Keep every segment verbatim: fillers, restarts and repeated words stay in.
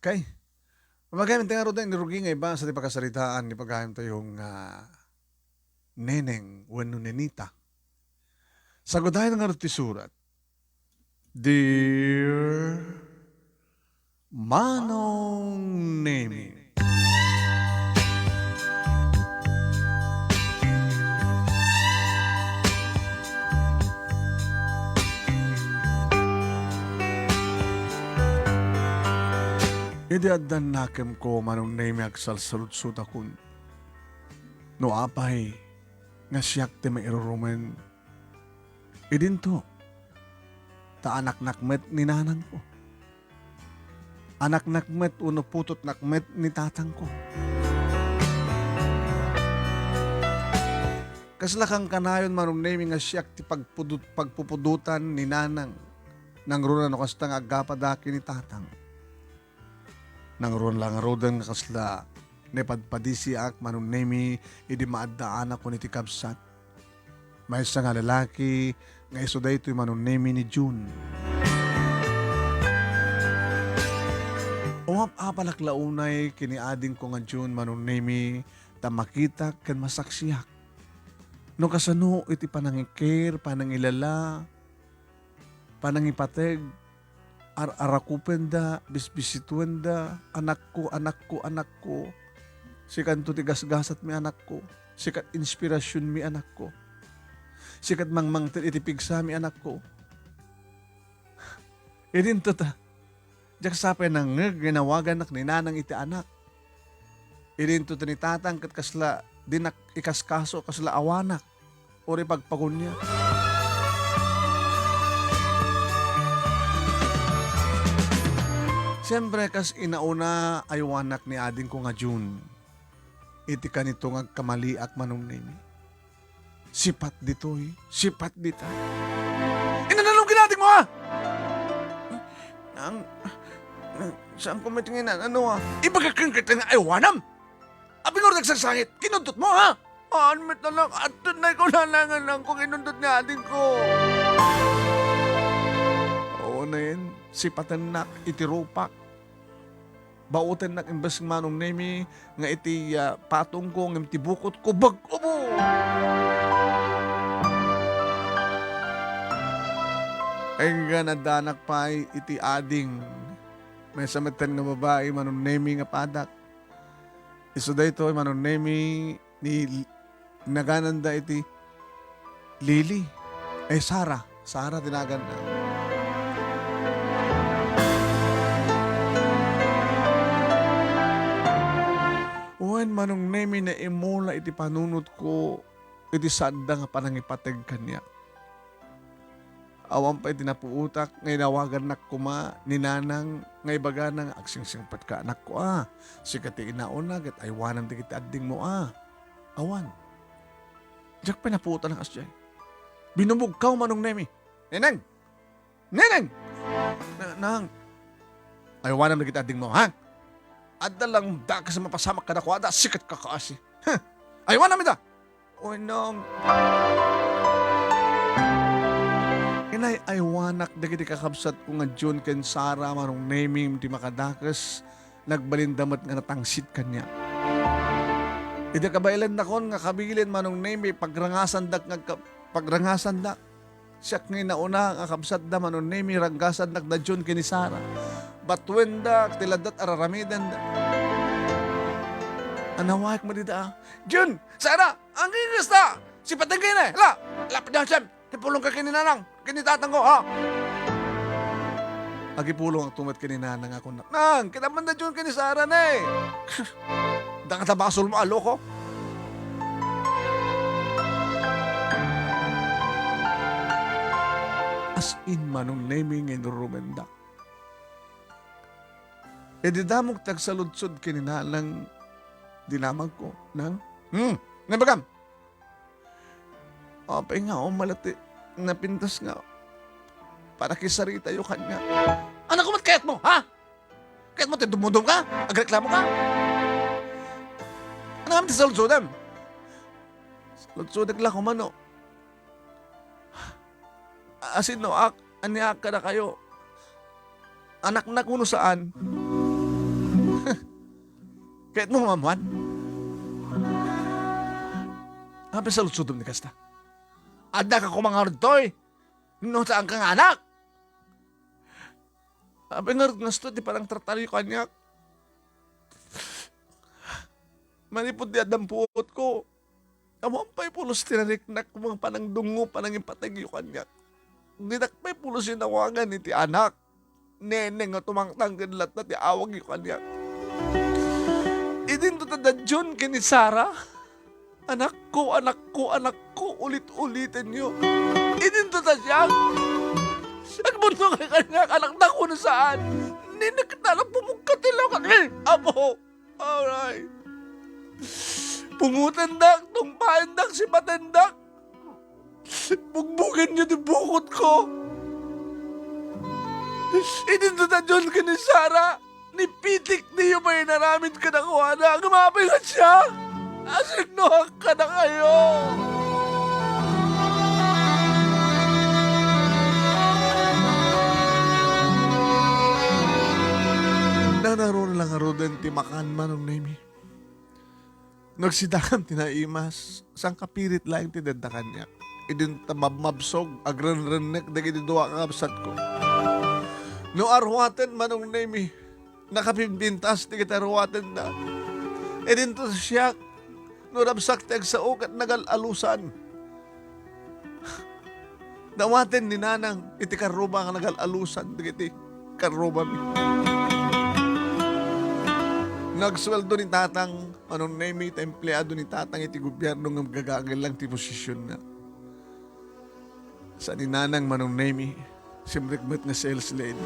Okay. Pamagayam ti ngarud, ni Rugi nga ibasa ti pakasaritaan ni pagayam tayo nga neneng wenno nenita. Sagudayan ngarud ti surat. Dear Manong Nemi. Idi addan nakemko, Manong Nemi, agsalsaludsotakon. No apay nga siak ti mairurumen idinto, ta anaknak met ni nanangko. Anaknak met wenno putotnak met ni tatangko. Kasla kankanayon, Manong Nemi, nga siak ti pagpudut-, pagpupudotan ni nanang. Nangruna no kasta nga aggapada ken ni tatang. Nangruna la ngaruden nga kasla naipadpadisiak, Manong Nemi, idi maaddaanakon iti kabsat. Maysa nga lalaki nga isu daytoy, Manong Nemi, ni June. Umap-apalak la unay ken ni adingko nga June, Manong Nemi, ta makitak ken masaksiak no kasano iti panangikir, panangilala, panangipateg, ar-arakupenda, bisbisituenda, "Anakko, anakko, anakko. Sikanto ti gasgasatmi, anakko. Sikat inspirasionmi, anakko. Sikat mangmangted iti pigsami, anakko." Idinto ta, diak sapay nangngeg nga inawagannak ni nanang iti anak. Idinto ta ni tatang ket kasla dinak ikaskaso, kasla awanak. Uray pagpaguniak. Siempre, kas inauna, aywanak ni adingko nga June. Iti kanito nga agkamaliak, Manong Nemi. Sipat ditoy, sipat dita. Inananong kinading mo, ha? Ang, saanko met nga inanano, ha? Ibagak kenka nga aywanam. Apay ngarud agsangsangit? Kinudtotmo, ha? Haan met, anak, adtoy kunana nga nanangko kinudtot ni adingko. Unayen, sipatennak iti rupak. Baotennak imbes, Manong Nemi, nga iti, ah, patongko ngem ti bukotko bag-o. Engkan addanak pay iti ading. Maysa metten nga babai, Manong Nemi, nga padak. Isu daytoy, Manong Nemi, ni, nagananda iti Lily. Ay, Sara. Sara ti naganna. Wen, Manong Nemi, naimula iti panunotko iti saanda nga panangipateg kaniak. Awan pay ti napuotak nga inawagannak koma ni nanang nga ibagana nga, "Agsingsingpetka, anakko, a. Sika ti inaona ket aywanam dagiti addingmo, a." Awan. Diak pay napuotan a kasdiay. Binubugkaw, Manong Nemi. "Neneng! Neneng!" "Na-, nang, aywanam dagiti addingmo, ha? Adda lang dakes a mapasamak kadakuada, sikat kakaasi. Huh! Aywanam ida!" "Uy, nang." Inay-aywanak dagiti kakabsatko nga June ken Sara, Manong Nemi, ti makadakes, nagbalinda met nga natangsit kaniak. Idi kabaelennakon nga kabilin, Manong Nemi, pagrangasandak nga agka-, pagrangasandak. Siak nga inauna nga kabsatda, Manong Nemi, ranggasandak da June ken ni Sara. Batuendak ti laddat a raramidenda. Anawaek met ida, a. "June! Sara! Agingasta! Sipaten kayo na! La! Lapad na, Sam! Tipulong ka ken ni nanang, ken ni tatang ko, ha?" Agipulong ak tumet ken ni nanang a kunnak, "Nang, kinamanda June ken ni Sara ne." "Dakata basolmo a loko." As in, Manong Nemi, nga inurumendak. Idi damok ti agsaludsod ken ni nanang, dinamagko, "Nang?" "Hmm, nabagam?" "Apay nga umala ti napintas nga panakisaritayo kaniak?" "Anakko met kayatmo, ha? Kayatmo ti dumudum ka? Agreklamo ka? Ania ngamin ti saludsodem?" "Saludsodek la koma no asinnoak, aniaak kadakayo. Anaknak wenno saan?" Kayatmo nga maammuan? Apay saludsodem ti kasta? Addaka koma ngarud toy? No saanka nga anak? Apay ngarud ngasto ti panangtrataryo kaniak? Manipud ti addan puotko, ammoan pay pulos ti nariknak, mga panangdungngo, panangipategyo kaniak. Dinak pay pulos inawagan iti anak, neneng nga tumangtang ken latta ti awagyo kaniak. Idinto ta dadion ken ni Sara, "Anakko, anakko, anakko," ulit-ulitenyo. Idinto ta siak, agmurno nga kaniak, anakda kuno saan. Neneng ket nalagpumugka ti law ken, "Eh, Apo!" Aray! Pungotendak, tungpaendak, sipatendak. Bugbogenyo ti bukotko. Idinto ta dadion ken ni Sara, ni pitik niyo pay inaramid kadakuada. Agmapay nga siak. Asinnuak kadakayo. Nanaruna la ngaruden ti makan, Manong Nemi. Nagsidakam ti naimas, sangkapirit laeng ti dadda kaniak. Idinto ta mabmabsog, agrenrennek dagiti dua a kakabsatko. No arwaten, Manong Nemi, nakapimpintas dagiti arwatenna. Idinto siak, no rabsak ti agsao ket nagal-alusan. Dawaten ni Nanang iti karruba nga nagal-alusan dagiti karrubami. Nagsueldo ni Tatang, Manong Nemi, ta empleado ni Tatang iti gobierno nga gagangel lang ti posisionna. Sa ni Nanang, Manong Nemi, simrek met nga sales lady.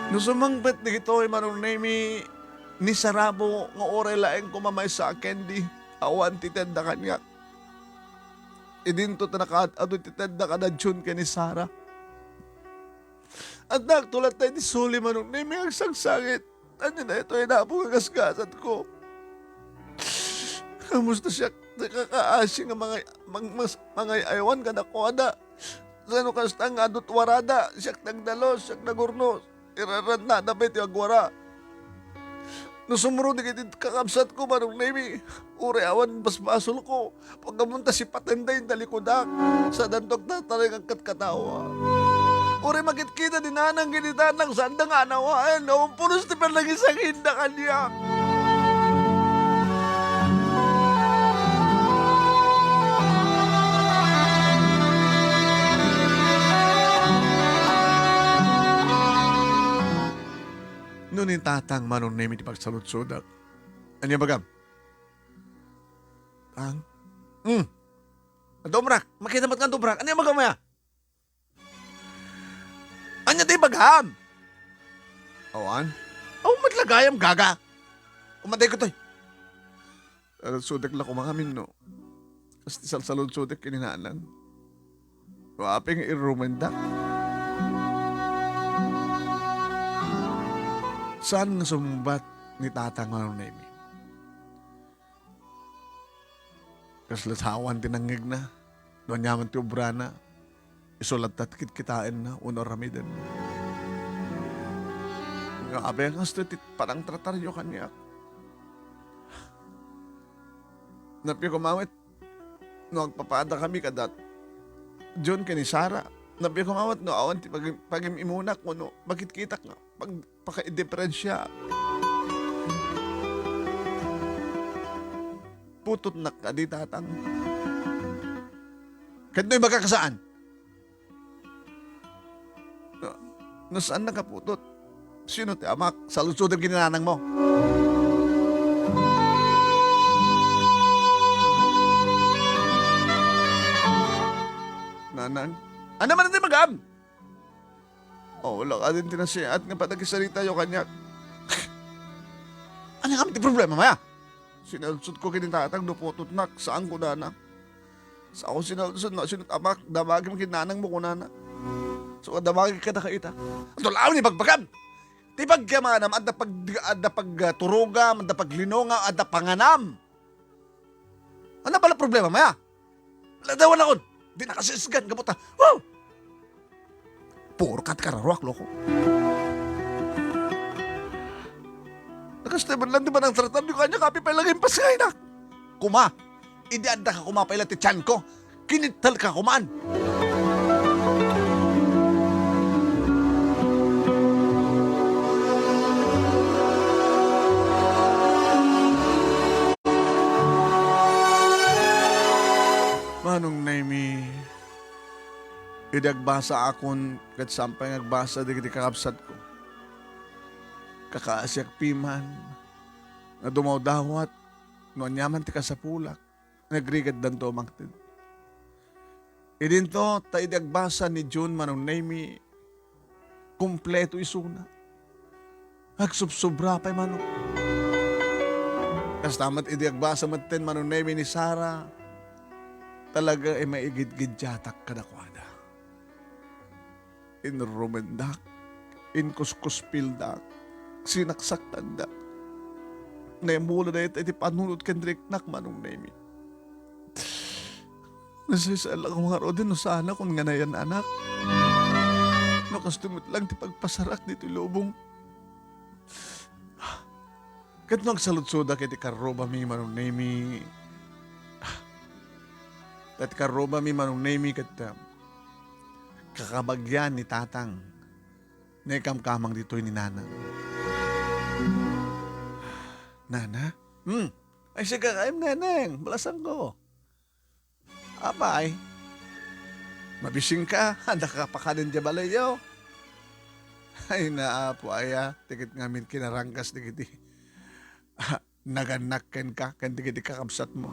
No sumangpet dagitoy, Manong Nemi, ni Sarabo nga uray laeng koma maysa a candy, awan ti tedda kaniak. Idinto ta nakaad-adu ti tedda kadadion ken ni Sara. Adda, agtulat tayo ti suli, Manong Nemi, agsagsangit. Ania daytoy, Apo, nga gasgasatko? Kamusta siak ti kakaasi nga mangay-, mang-, mas-, mangay-aywan kadakuada? Sano kasta nga adut warada, siak nagdalos, siak nagurnos. Irarannada pay ti agwara. No sumrek dagiti kakabsatko, Manong Nemi, uray awan basbasolko, paggamunta sipatenda intalikudak, sadanto agtatareng agkatkatawa. Uray makitkita ni Nanang ken ni Tatang, saanda nga anawaen, awan pulos ti panangisanginda kaniak. No ni Tatang, Manong Nemi, ti pagsaludsodak. Ania bagam? Tang? Hmm. Adda umrak. Makita met nga adda umrak. Ania bagam aya? Ania ti ibagam? Awan. Awan met la gayam, gaga. Umatay ko toy. Saludsodek la koma ngamin no. Kas ti salsaludsodek ken ni Nanang. Apay nga irrumendak. Saan nga sumungbat ni Tatang, Manong Nemi? Kasla sawan ti nangngegna, no aniaman ti obrana, isu latta ti kitkitaenna, wenno aramidenna. Nga apay nga kastoy ti panangtrataryo kaniak. Nappiek koma met no agpapadakami kada John ken ni Sara. Nappiek koma met no awan ti pagim-, pagim-imunak wenno makitkitak nga pag-, pakaidiferensia. Putotnak kadi, Tatang? Ket no ibagak a saan? No, no saannak a putot, sino ti amak? Saludsodem ken ni Nanangmo. Nanang? Ania manen ti ibagam? O, wala kadin ti nasiat nga panagisaritayo kaniak. Ania ngamin ti problemam aya? Sinaludsodko ken ni Tatang no putotnak, saan kunana. Sa ako sinaludsod no sino ti amak, damagem ken ni Nanangmo kunana. So, damagek kadakayo ita. Adda laeng ibagbagam. Ti pagyamanam, adda pag-, adda pagturogam, adda paglinongam, adda panganam. Ania pay la problemam aya? Ladawanakon, di nakasisgan, gapu ta. Wow! Puro ka Kararuak, loko. Nakastoy man lang ti panangtrataryo kaniak, apay pay lagim pasngaynak. Kuma, idi adda ka kuma pay la ti tianko, kinittel ka kuman. Manong Nemi, idi agbasa akon ket saan pay nga agbasa dagiti kakabsatko, kakaasiak piman nga dumawdawat no aniaman ti kasapulak, nagrigatdanto a mangted. Idinto, ta idi agbasa ni June, Manong Nemi, kompleto isuna. Agsubsobra pay manok. Kasta met idi agbasa metten, Manong Nemi, ni Sara, talaga a maigidgiddiatak kadakuada. Inrumendak, inkuskuspildak, sinaksaktandak. Naimula dayta iti panunot ken riknak, Manong Nemi. Nasaysay la koma ngaruden no saanakon nga nayan-anak. No kastoy met lang ti pagpasarak ditoy lubong. Ket no agsaludsodak iti karrubami, Manong Nemi, ket karrubami, Manong Nemi, ket, ah, kakabagian ni Tatang, naikamkamang ditoy ni Nanang. Nana? Hmm. Ay, sika kayem, Neneng. Balasanko. Apay, mabisingka, adda ka pakanen diay balayyo. Ay, naapo aya, ti ket ngamin kinaranggas dagiti nagannak kenka, ken dagiti kakabsatmo.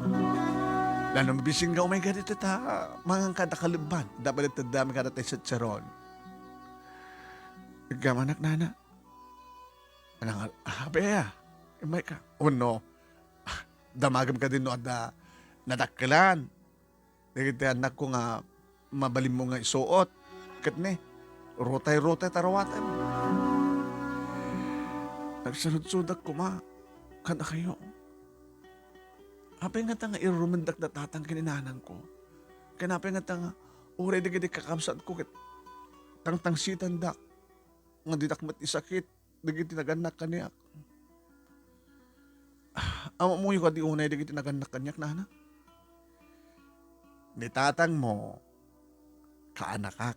Nano, mabisingka, umayka ditoy ta manganka adda kalebban. Dapat itedami kada tay setseron. Igamanak, nana. Anang, apay aya? Immayka. Wenno, damagem kadi no adda nadakkelan dagiti annakko nga mabalinmo nga isuot. Ket ne, rutay-rutay ta ruatem. Nagsaludsodak koma kadakayo. Apay ngata nga irumendak da Tatang ken ni Nanangko? Ken apay ngata nga uray dagiti kakabsatko ket tangtangsitandak nga didak met isakit dagiti nagannak kaniak. Ammoyo kadi unay dagiti nagannak kaniak, nana? Ni tatangmo, kaanakak.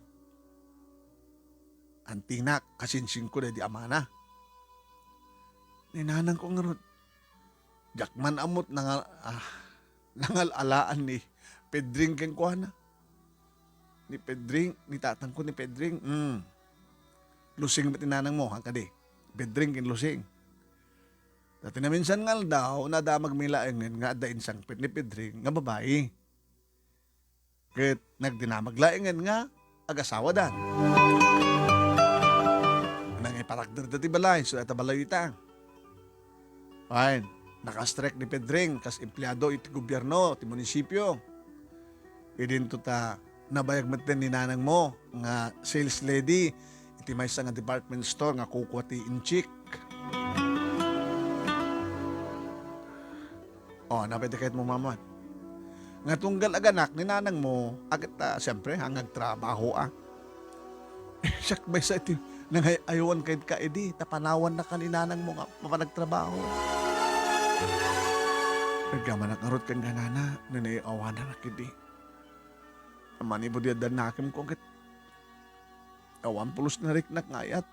Antinak, kasinsingko daydi amana. Ni nanangko ngarud, diak man ammot nangal-, ah, nangal-alaan ni Pedring kenkuana. Ni Pedring, ni tatangko ni Pedring, mm. Lusing met ni nanangmo, han kadi. Pedring ken Lusing. Dati naminsan nga aldaw, nadamagmi laengen nga adda insangpet ni Pedring nga babai. Ket nagdinamag laengen nga agasawadan. Nangiparakder dati balay, so, ita balay ita. Fine. Nakastrek ni Pedring kas empleado iti gobierno ti munisipio. Idinto ta nabayag metten ni nanangmo nga sales lady iti maysa nga department store nga kukua ti inchik. O, napay ti kayatmo, Mama? Nga tunggal aganak ni nanangmo, agta, siempre, nga agtrabaho, a. Siak maysa iti nangay-ayawan kenka idi, ta panawannaka ni nanangmo nga mapan agtrabaho. Nagkamanak ngarud kenka, nana, no naiawanak idi. Manipud ti adda nakemko ket awan pulos nariknak nga ayat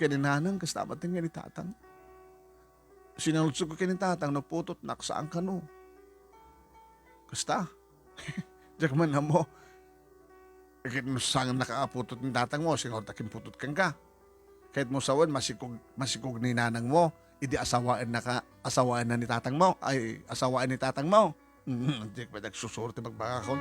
ken ni nanang, kasta met ken ni tatang. Sinaludsodko ken ni tatang no putotnak, saan kano. Kasta. Diak man ammo. Ket no saan nakaputot ni tatangmo, singurat a kimputot kenka. Kayatmo sawen, masikog, masikog ni nanangmo, idi asawaennaka, asawaenna ni tatangmo, ay, asawaen ni tatangmo. Mm, diak met agsusuro ti pagbagakon.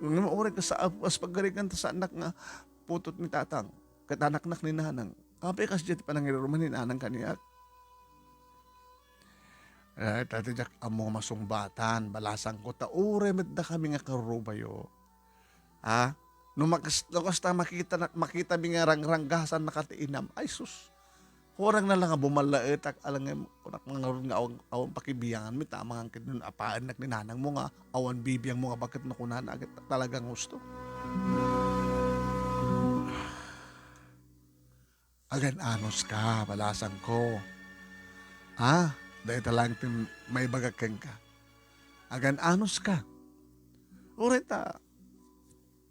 Ngem uray kas, kas pagarigan ta saannak nga putot ni tatang, ket anaknak ni nanang. Apay kasdiay ti panangiruruman ni nanang kaniak? Eh, dati diak ammo nga masungbatan, balasangko, ta uray met dakami nga karurubayo. Ha? No makas-, no kasta makita na, makitami nga rangranggasannaka ti inam, ay sus! Kurang na lang nga bumallaetak, alangan kunak nga ngarud nga awan, awan pakibianganmi, ta amangan ket no apaennak ni nanangmo nga awan bibiangmo nga baket no kunana, ket talagang husto. Agan-anuska, balasangko. Ha? Dayta laeng ti maibagak kenka. Agan-anuska. Uray ta,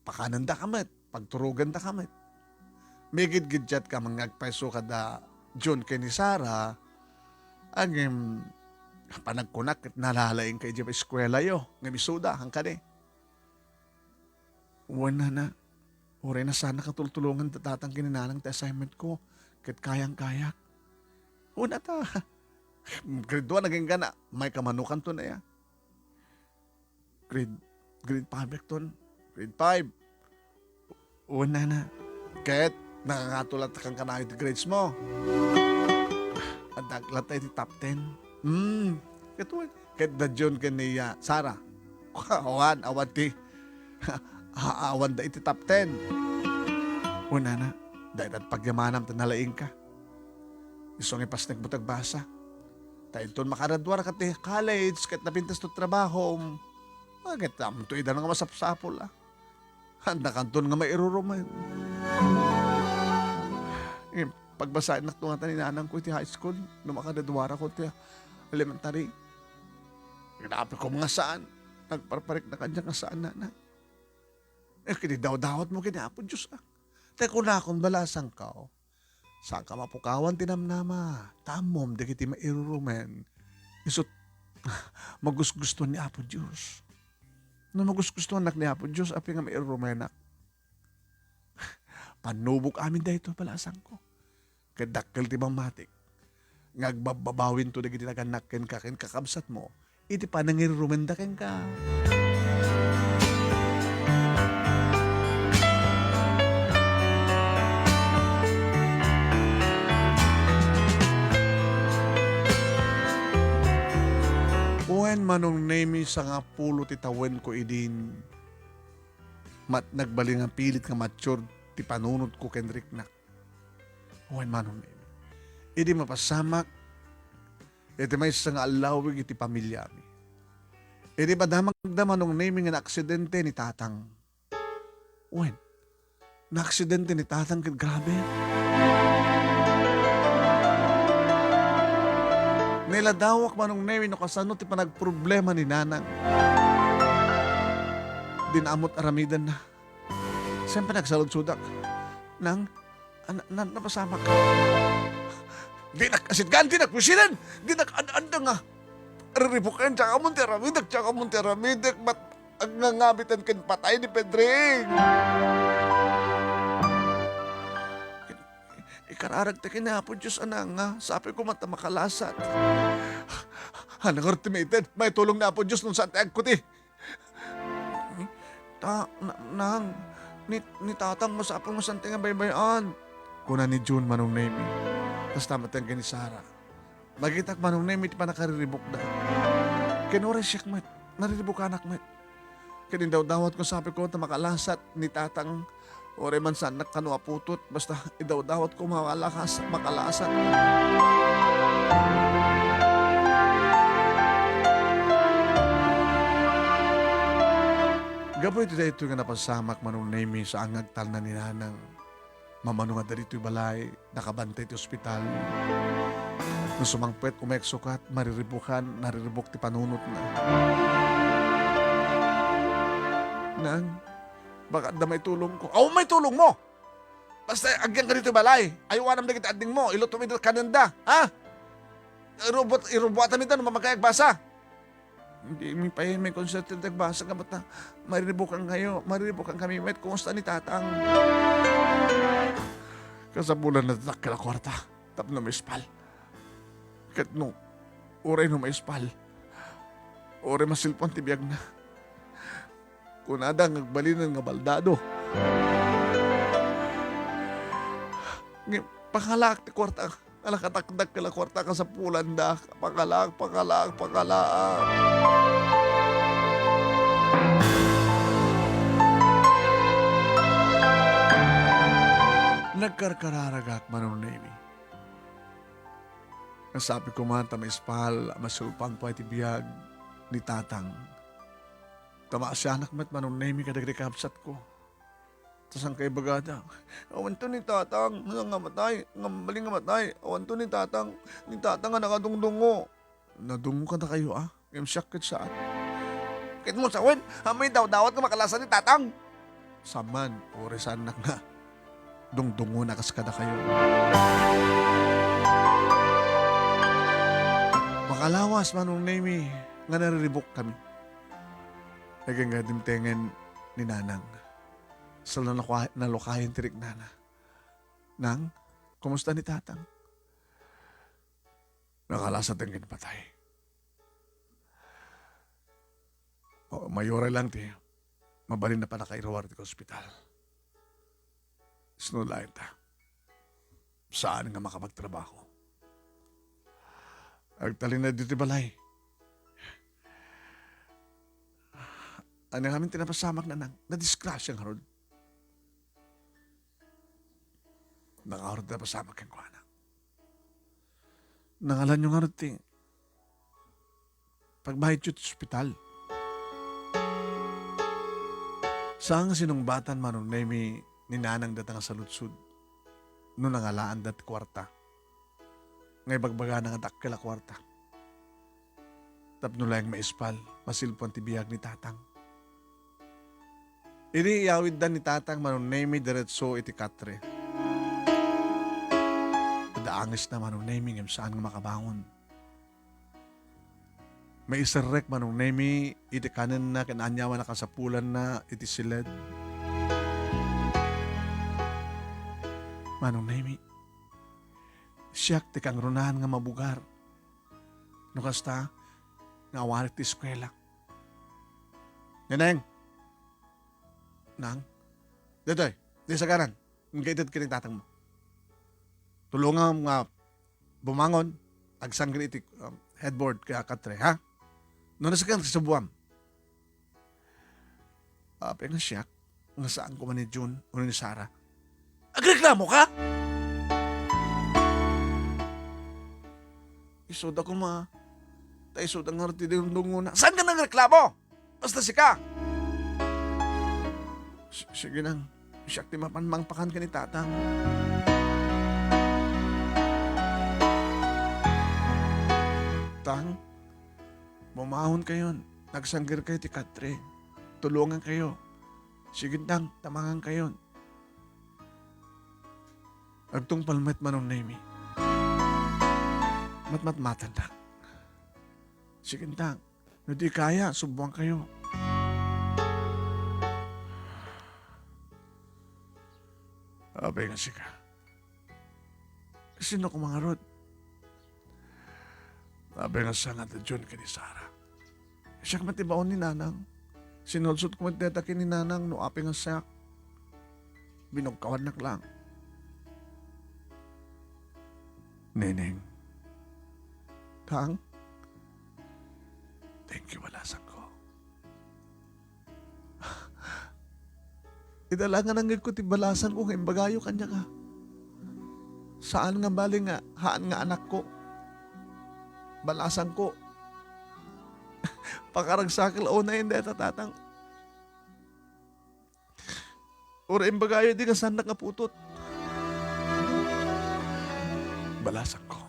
pakanendaka met, pagturogandaka met. Migidgiddiatka man nga agpayso kada June ken ni Sara, ngem panagkunak ket nalalaingka idiay eskuelayo, ngem isuda, haan kadi. Wen, nana, uray na saan a katultulongan da tatang ken ni nanang ti assignment ko, ket kayang-kayak. Wen, ata, grade one, agingga na, may kamanukanton aya. Grade, grade five ton. Grade five. Wen, nana. Ket, nakangatola ta kankanayon ti grades mo. Adda latta iti top ten. Hmm. Ket wen. Ket da June ken ni, ah, Sara. Awan, awan ti, a-, awan da iti top ten. Wen, nana. Dayta ti pagyamanam ta nalaingka. Isu nga ipasnekmo ti agbasa. Ta inton makaraduarka ti college ket napintas to trabahom, ket ammom to ida nga masapsapul, a. Adda kanton nga mairurumen. Ngem pagbasaennak to ngata ni nanangko iti high school no makaraduarako ti elementary. Kinapikon nga saan. Nagparpariknak kaniak nga saan, nana. Eh, kinidawdawatmo ken ni Apo Dios, a. Ta kunakon, balasangko, saanka mapukawan ti namnama, ta ammom dagiti mairurumen. Isut', magusgustuan ni Apo Dios. No magusgustuannak ni Apo Dios, apay nga mairurumenak? Pannubok amin daytoy, balasangko. Ket dakkel ti mammatik nga agbabbabawinto dagiti nagannak kenka ken kakabsatmo iti panangirrumenda kenka. Wen, Manong Nemy, sangapulo ti tawenko idin mat-, nagbalin nga pilit nga mature ti panunotko ken riknak. Wen, Manong Nemy. Idi mapasamak iti maysa nga allawig iti pamiliami. Idi madamagda, Manong Nemy, nga naaksidente ni tatang. Wen, naaksidente ni tatang ket grabe. Niladawak, Manong Nemy, no kasano ti panagproblema ni nanang. Dina ammot aramidenna. Saan pay nagsaludsodak. Nang, an-, na-, napasamak. Dinak asitgan, dinak wisiden, dinak ad-adda nga riribuken, diak ammo ti aramidek, diak ammo ti aramidek, mat-, agngangabitan ken patay ni Pedring. Ikararagta ken ni Apo Dios, anang, nga sapay koma ta makalasat. Ania ngarud ti maited? Maitulong ni Apo Dios no saan ti agkuti. Ta-, na-, nang, ni, ni tatang masapul nga saan ti nga baybay-an, kuna ni June, Manong Nemy. Kasta met ken ni Sara. Nakitak, Manong Nemy, ti pannakariribukda. Ken uray siak met, nariribukanak met. Ken indawdawatko, sapay ko ta makalasat ni tatang. Uray man saannak kano a putot, basta idawdawatko, makalakas-, makalasat. Gapu iti daytoy nga napasamak, Manong Nemy, saan nga agtalna ni nanang. Mamano nga adda ditoy balay, nakabantay ti ospital. No sumangpet, umek sukat, mariribukan, nariribuk ti panunotna. Nang, baka adda maitulongko. Awan maitulongmo! Basta agyanka ditoy balay, ayawanam dagiti addingmo, ilutom ida kanenda, ha? Irubot-, irubuatam ida no mamagkay agbasa. Diak pay maikonserte ti agbasa nga basta mariribukankayo, mariribukankami met. Kumusta ni tatang? Kasapulanna ti dakkel a kuarta tapno maispal. Ket no, uray no maispal, uray masilpuan ti biagna. Kunada nga agbalinen nga baldado. Ngem, pangalaak ti kuarta. Ala, katakdakkel a kuarta kasapulanda. Pangalaak, pangalaak, pangalaak. Nagkarkararagak, Manong Nemy. Nasapi koma ta maispal a masilpuan pay ti biag ni tatang. Ta maasianak met, Manong Nemy, kadagiti kabsatko. Ta saan kay bagada? Awanto ni Tatang, nga matay, nga mabalin nga matay. Awanto ni Tatang, ni Tatang nga nakadungdungo. Nadungo kadakayo, a? Ngem siak ket saan. Ket mo sawen, ammom dawdawat nga makalaas ni Tatang. Saan man, uray saannak nga dungdungona kas kadakayo. Makalawas, Manong Nemy, nga nariribukkami. Nagingga dimtengen ni Nanang. Sa nalukwa-, nalukayan ti riknana. "Nang, kumusta ni Tatang?" "Nakalasat ken patay. O, mayuray lang ti mabalin a pannakairuar iti ospital. Isuna laeng ta, saan nga makapagtrabaho. Agtalinaed ditoy balay." "Ania ngamin ti napasamak, Nanang? Nadisgrasya ngarud." "Nangarud ti napasamak kenkuana. Nangalanyo ngarud ti pagbayadyo ti ospital." Saan nga sinungbatan, Manong Nemy, ni Nanang dayta nga saludsod no nangalaanda ti kuarta nga ibagbagana nga dakkel a kuarta tapno laeng maispal, masilpuan ti biag ni Tatang. Idi iyawidda ni Tatang, Manong Nemy, diretso iti katre. Adda angisna, Manong Nemy, ngem saan nga makabangon. Maiserrek, Manong Nemy, iti kanenna ken aniaman a kasapulanna iti siled. Manong Nemy, siak ti kangrunaan nga mabugar. No kasta, nga awanek ti eskuela. Neneng! Nang! Daytoy, di sagaran. Inkaited ken ni Tatangmo. Tulongam nga bumangon, agsangger iti, um, headboard ka katre, ha? No nasakan, kasubuam. Apay nga siak, nga saan koma ni Jun o ni Sarah. Agreklamo ka? Isuda koma. Ta isuda nga ti dungdungona. Saan ka nagreklamo? Basta sika. S-, sige nang, siak ti mapan mangpakan ken ni Tatang. Tang, bumahon kayon. Nagsangger kayo ti katre. Tulongan kayo. Sige, Tang, tamangan kayon. Agtungpal met, Manong Nemy. Matmatmatandak. Sige, Tang. No di kaya, subuan kayo. Apay nga sika. Sino ko mangarod? Apay nga sangad a Jun ken ni Sarah. Siak met ti baon ni Nanang. Sinulsot ko met dayta ken ni Nanang no apay nga siak. Binugkawannak lang. Neneng. Tang? Thank you, balasangko. Ita lang nga nangngegko ti balasangko nga imbagayo kaniaka. Saan nga bali nga haan nga anakko. Balasangko. Pakaragsakel a unayen dayta, Tatang. Uray imbagayo di nga saannak nga putot. Balasangko.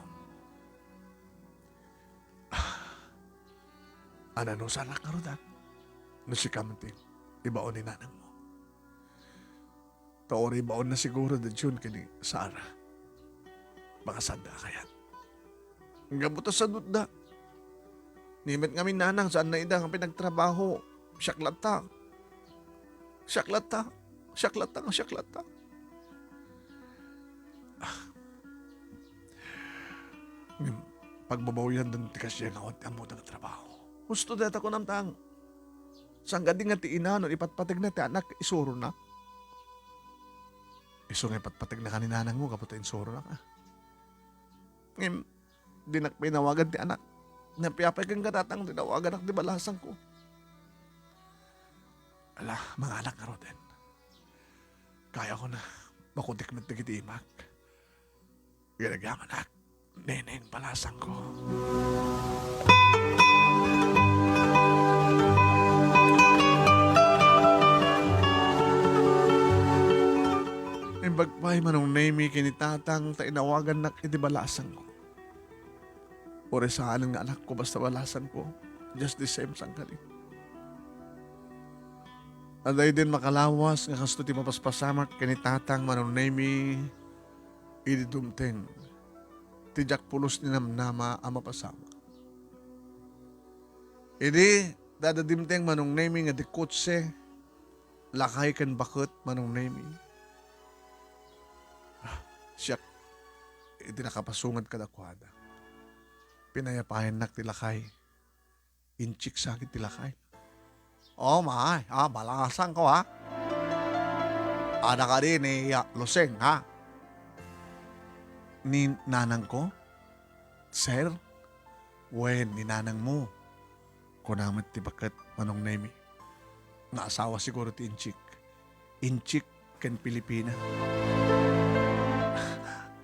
Ania no saannak ngarud, a? No sika met ti ibaon ni nanangmo. Ta uray ibaonna siguro da Jun ken ni Sarah. Baka saanda a kayat. Gapu ta sadutda. Ni met ngamin nanang, saanna ida nga pinagtrabaho. Siak latta. Siak latta. Siak latta nga siak latta. Ah. Ngem, pagbabawian dan ti kasdiay nga awan ti ammoda nga trabaho. Husto dayta kunam, Tang. Sangkadi nga ti ina no ipatpategna ti anak, isurona. Isu nga ipatpategna ka ni nanangmo gapu ta insuronak, a. Ngem, dinak pay nawagan ti anak. Napiapay kenka, Tatang, ti nawaganak ti balasangko. Ala, manganak ngaruden. Kayakon a makutik met dagiti imak. Ginagyamanak. Neneng, balasangko. Ibagbaga, Manong Nemy, ken ni Tatang ta inawagannak iti balasangko. Uray saanen nga anakko, basta balasangko. Just the same, sangkali. Adda idin makalawas nga kastoy ti mapaspasamak ken ni Tatang, Manong Nemy, idi dumteng ti diak pulos ni namnama a mapasamak. Idi, adda dimteng, Manong Nemy, nga di kotse, lakay ken baket, Manong Nemy. Ah, siak, iti nakapasungad kadakuada. Pinayapayannak ti lakay. Inchik sa ket ti lakay. Oh, maay. Ah, balasangko, ha? Adda kadi ni, ah, Luseng, ha? Ni nanangko? Sir? Wen, ni nanangmo. Kuna met ti baket, Manong Nemy, nga asawa siguro ti Inchik. Inchik ken Pilipina.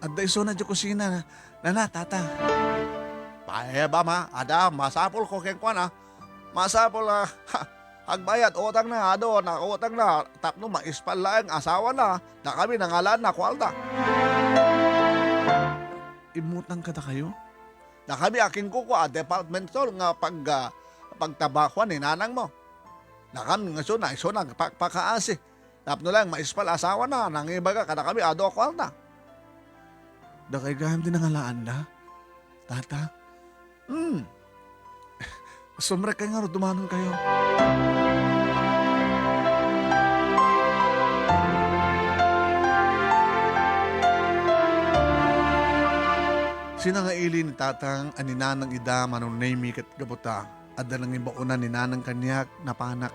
Adda isuna idiay kusina. Nana, Tata. Payabam, ha? Adda, masapulko kenkuana. Masapul a, ha, agbayad utangna, adu, utangna, tapno maispal laeng asawana, dakami nangalaanna kuarta. Immutang kadakayo? Dakami a kinkukua a department store nga pag-, ah, pagtabakuan ni nanangmo. Dakami nga isuna, isuna pakpakaasi. Tapno laeng maispal asawana, nangibaga kadakami adu a kuarta. Dakay gayam ti nangalaanna, Tata? Hmm. Sumrekkayo ngarud, dumanonkayo. Sinangaili ni Tatang a ni Nanang ida, Manong Nemy, ket gapu ta adda nangibaonnan ni Nanang kaniak, napanak.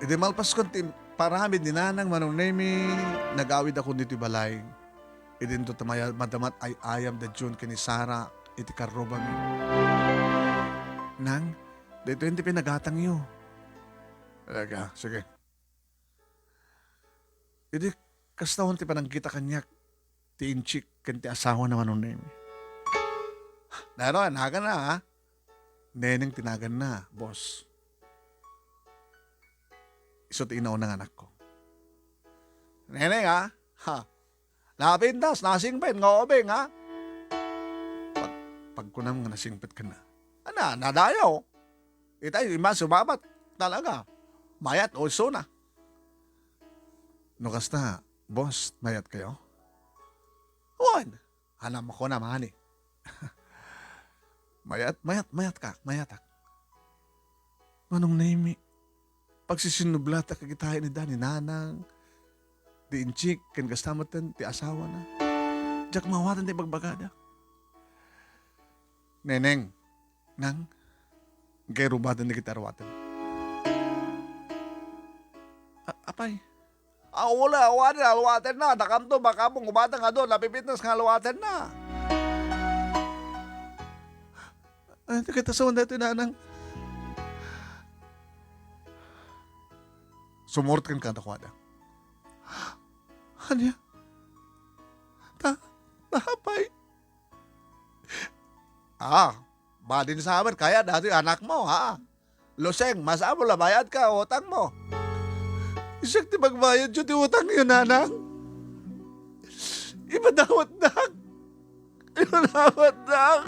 Idi malpaskon ti paramid ni Nanang, Manong Nemy, nagawidakon ditoy balay. Idinto ta maya-, madama ti ay-ayam da Jun ken ni Sara iti karrubami. Nang, daytoyen ti pinagatangyo. Talaga, sige. Idi, kasta awan ti panangkita kaniak ti Inchik ken ti asawana, Manong Nemy. Daytoy, naganna, ha? Neneng ti naganna, boss. Isu ti inauna nga anakko. Neneng, ha? Ha? Napintas, nasingpet nga ubing, ha? Pag-, pagkunam nga nasingpet kenna. Ana, nadayaw. Itay, ima sumabat. Talaga. Mayat o isuna. No kasta, boss, mayatkayo? Wen. Anam ko na, mani. Mayat, mayat, mayatka, mayatak. Manong Nemy, pagsisinublatak kagitayen ida ni Nanang, ti Inchik, ken kasta metten ti asawana. Diak maawaten ti ibagbagada. Neneng, Nang, inkay rubaten dagiti aruaten. A-, apay? Aw, wala, awanen, aluatenna. Dakamto, baka mo, gubatang adu, napipitnas nga aluatenna. Ay, dagiti asawan daytoy, Nanang. Sumurot kenka kadakuada. Ania? Ta, ta, apay? Ah, badin sa amin, kaya datoy anakmo, ha? Luseng, masapul a bayadka utangmo. Siak ti magbayadyo ti utangyo, Nanang. Ipadawatdak. Ipadawatdak.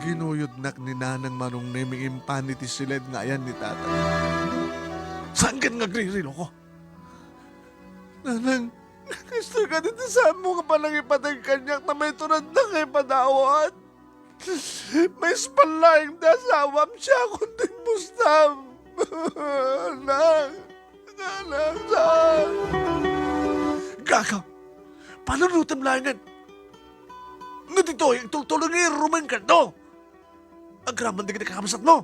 Ginuyodnak ni Nanang Manong Nemy impan iti siled nga ayan ni Tatang. Saan ket nga agririloko? Nanang, kastoy kadi ti saanmo nga panangipateg kaniak ta maiturod nga ipadawat? Maispal laeng ti asawam, siakon ti imbustam. Nang, nang, saan? Gaga! Panunotem laengen! No ditoy, agtultuloy nga irrumen kano! Agraman dagiti kakabsatmo.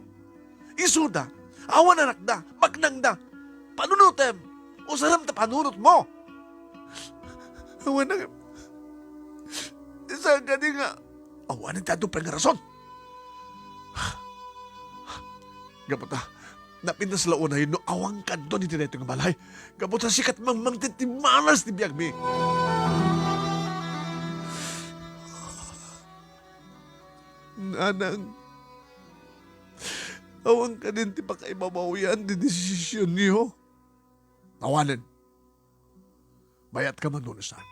Isuda, awan anakda, baknangda. Panunotem, usarem ta panunotmo. Awan a-, saan kadi nga awanen ti adu pay nga rason. Gapu ta, napintas la unay no awan kadto iti daytoy nga balay. Gapu ta sikat mangmangted ti malas ti biagmi. Nanang, awan kadin ti pakaibabawyan ti desisionyo. Awanen. Bayatka man wenno saan.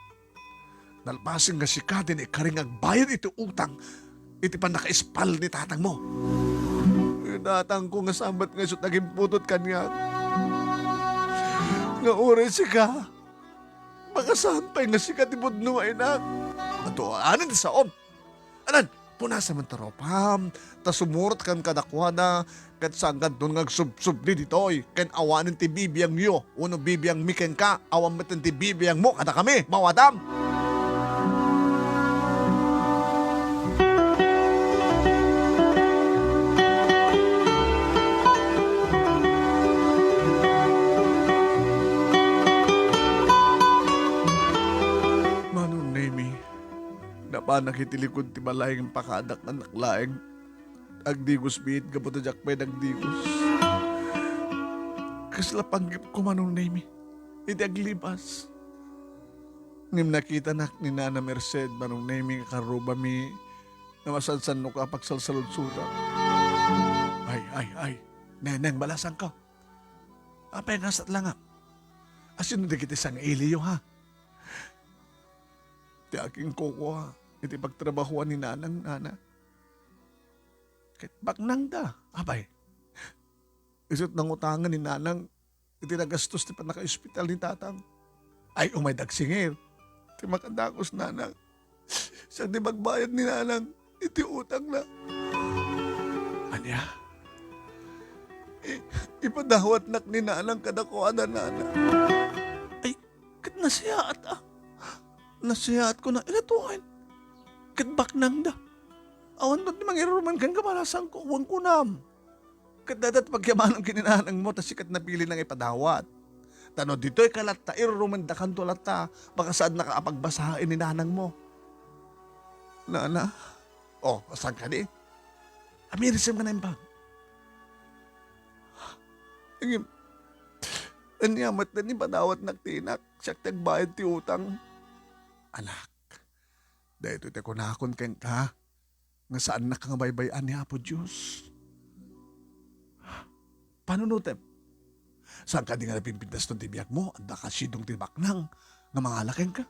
Nalpasen nga sika ti naikari nga agbayad iti utang iti pannakaispal ni tatangmo. Tatangko, nga saan met nga isu ti agimputot kaniak. Nga uray sika, baka saan pay nga sika ti pudno nga inak. Aduanen ti saom. Anan, punasan man ti rupam, ta sumurotkan kadakuada, ket saankan nga agsubsubli ditoy, ken awanen ti bibiangyo, wenno bibiangmi kenka, awan met ti bibiangmo kadakami, mawadam! Manong Nemi, napanak iti likud ti balay ngem pakadak nga laeng agdigos biit gapu ta diak pay nagdigos. Kasla panggepko, Manong Nemi, iti aglibas. Ngem nakitanak ni Nana Merced, Manong Nemi, nga karrubami nga masansannoka a pagsalsaludsoda. Ay, ay, ay. Neneng, balasanko. Apay nga satlangak? Asino dagiti sang-iliyo, ha? Ti akin kukua iti pagtrabahoan ni Nanang, Nana. Ket baknangda, apay. Isu't nangutangan ni Nanang iti nagastos ti pannakaospital ni Tatang. Ay, umay dagsingir. Ti makadagus, Nanang. Siak ti magbayad ni Nanang iti utangna. Ania? I-, ipadawatnak ni Nanang kadakuada, Nana. Ay, ket nasayaat, a. Nasayaatkon a, inatuan. Ket baknangda. Awan met ti mangirurumen kenka, balasanko, wen kunam. Ket dayta ti pagyamanam ken ni Nanangmo ta sika ti napili nga ipadawat. Ta no ditoyka latta, irurumendakanto latta, baka saannaka a pagbasaen ni Nanangmo. Nana, o, saan kadi? Amirisem nga naimbag. Ngem, ania met ti ipadawatnak ti inak, siak ti agbayad ti utang. Anak, daytoy ti kunakon kenka, nga saannaka nga baybay-an ni Apo Dios. Panunotem. Saan kadi nga napimpintas ti biagmo? Adda ka sidong ti baknang nga mangala kenka.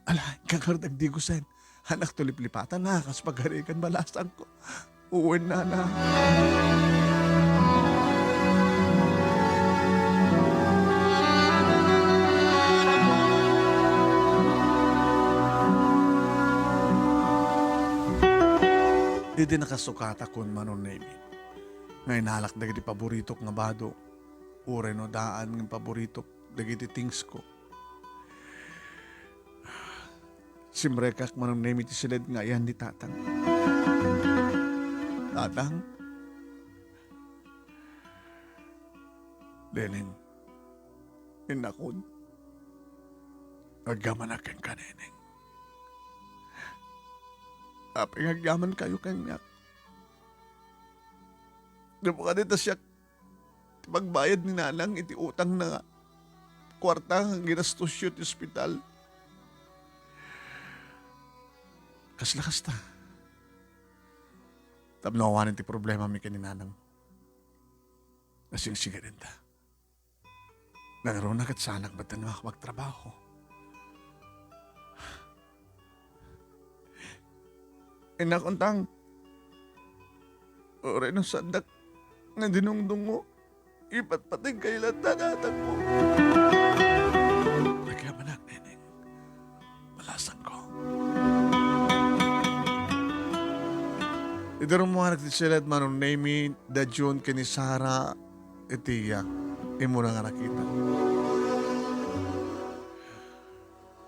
Ala, inka ngarud agdigosen. Anak, to liplipatan na, kas pagarikan, balasanko. Wen, Nana. Didi nakasukatakon, Manong Nemi, nga inalak dagiti paboritok nga bado, uray no daan nga paboritok dagiti things ko. Simrekak, Manong Nemi, ti siled nga ayan ni Tatang. Tatang? Neneng, innakon, agyamanak kenka, Neneng. Apay nga agyamankayo kaniak? Di ba kadi ta siak ti pagbayad ni Nanang iti utangna nga kuarta nga ginastosyo iti ospital? Kasla kasta. Tapno awanen ti problemami ken ni Nanang, nasingsingadenta. Nangruna ket saanak met nga makapagtrabaho. Innak, untang, uray no saandak nga dinungdungo, ipatpateg kayo latta, Tatangko. Agyamanak, Neneng. Balasanko. Idi rummuar ti siled, Manong Nemi, da Jun ken ni Sara, iti iya, immuna nga nakita.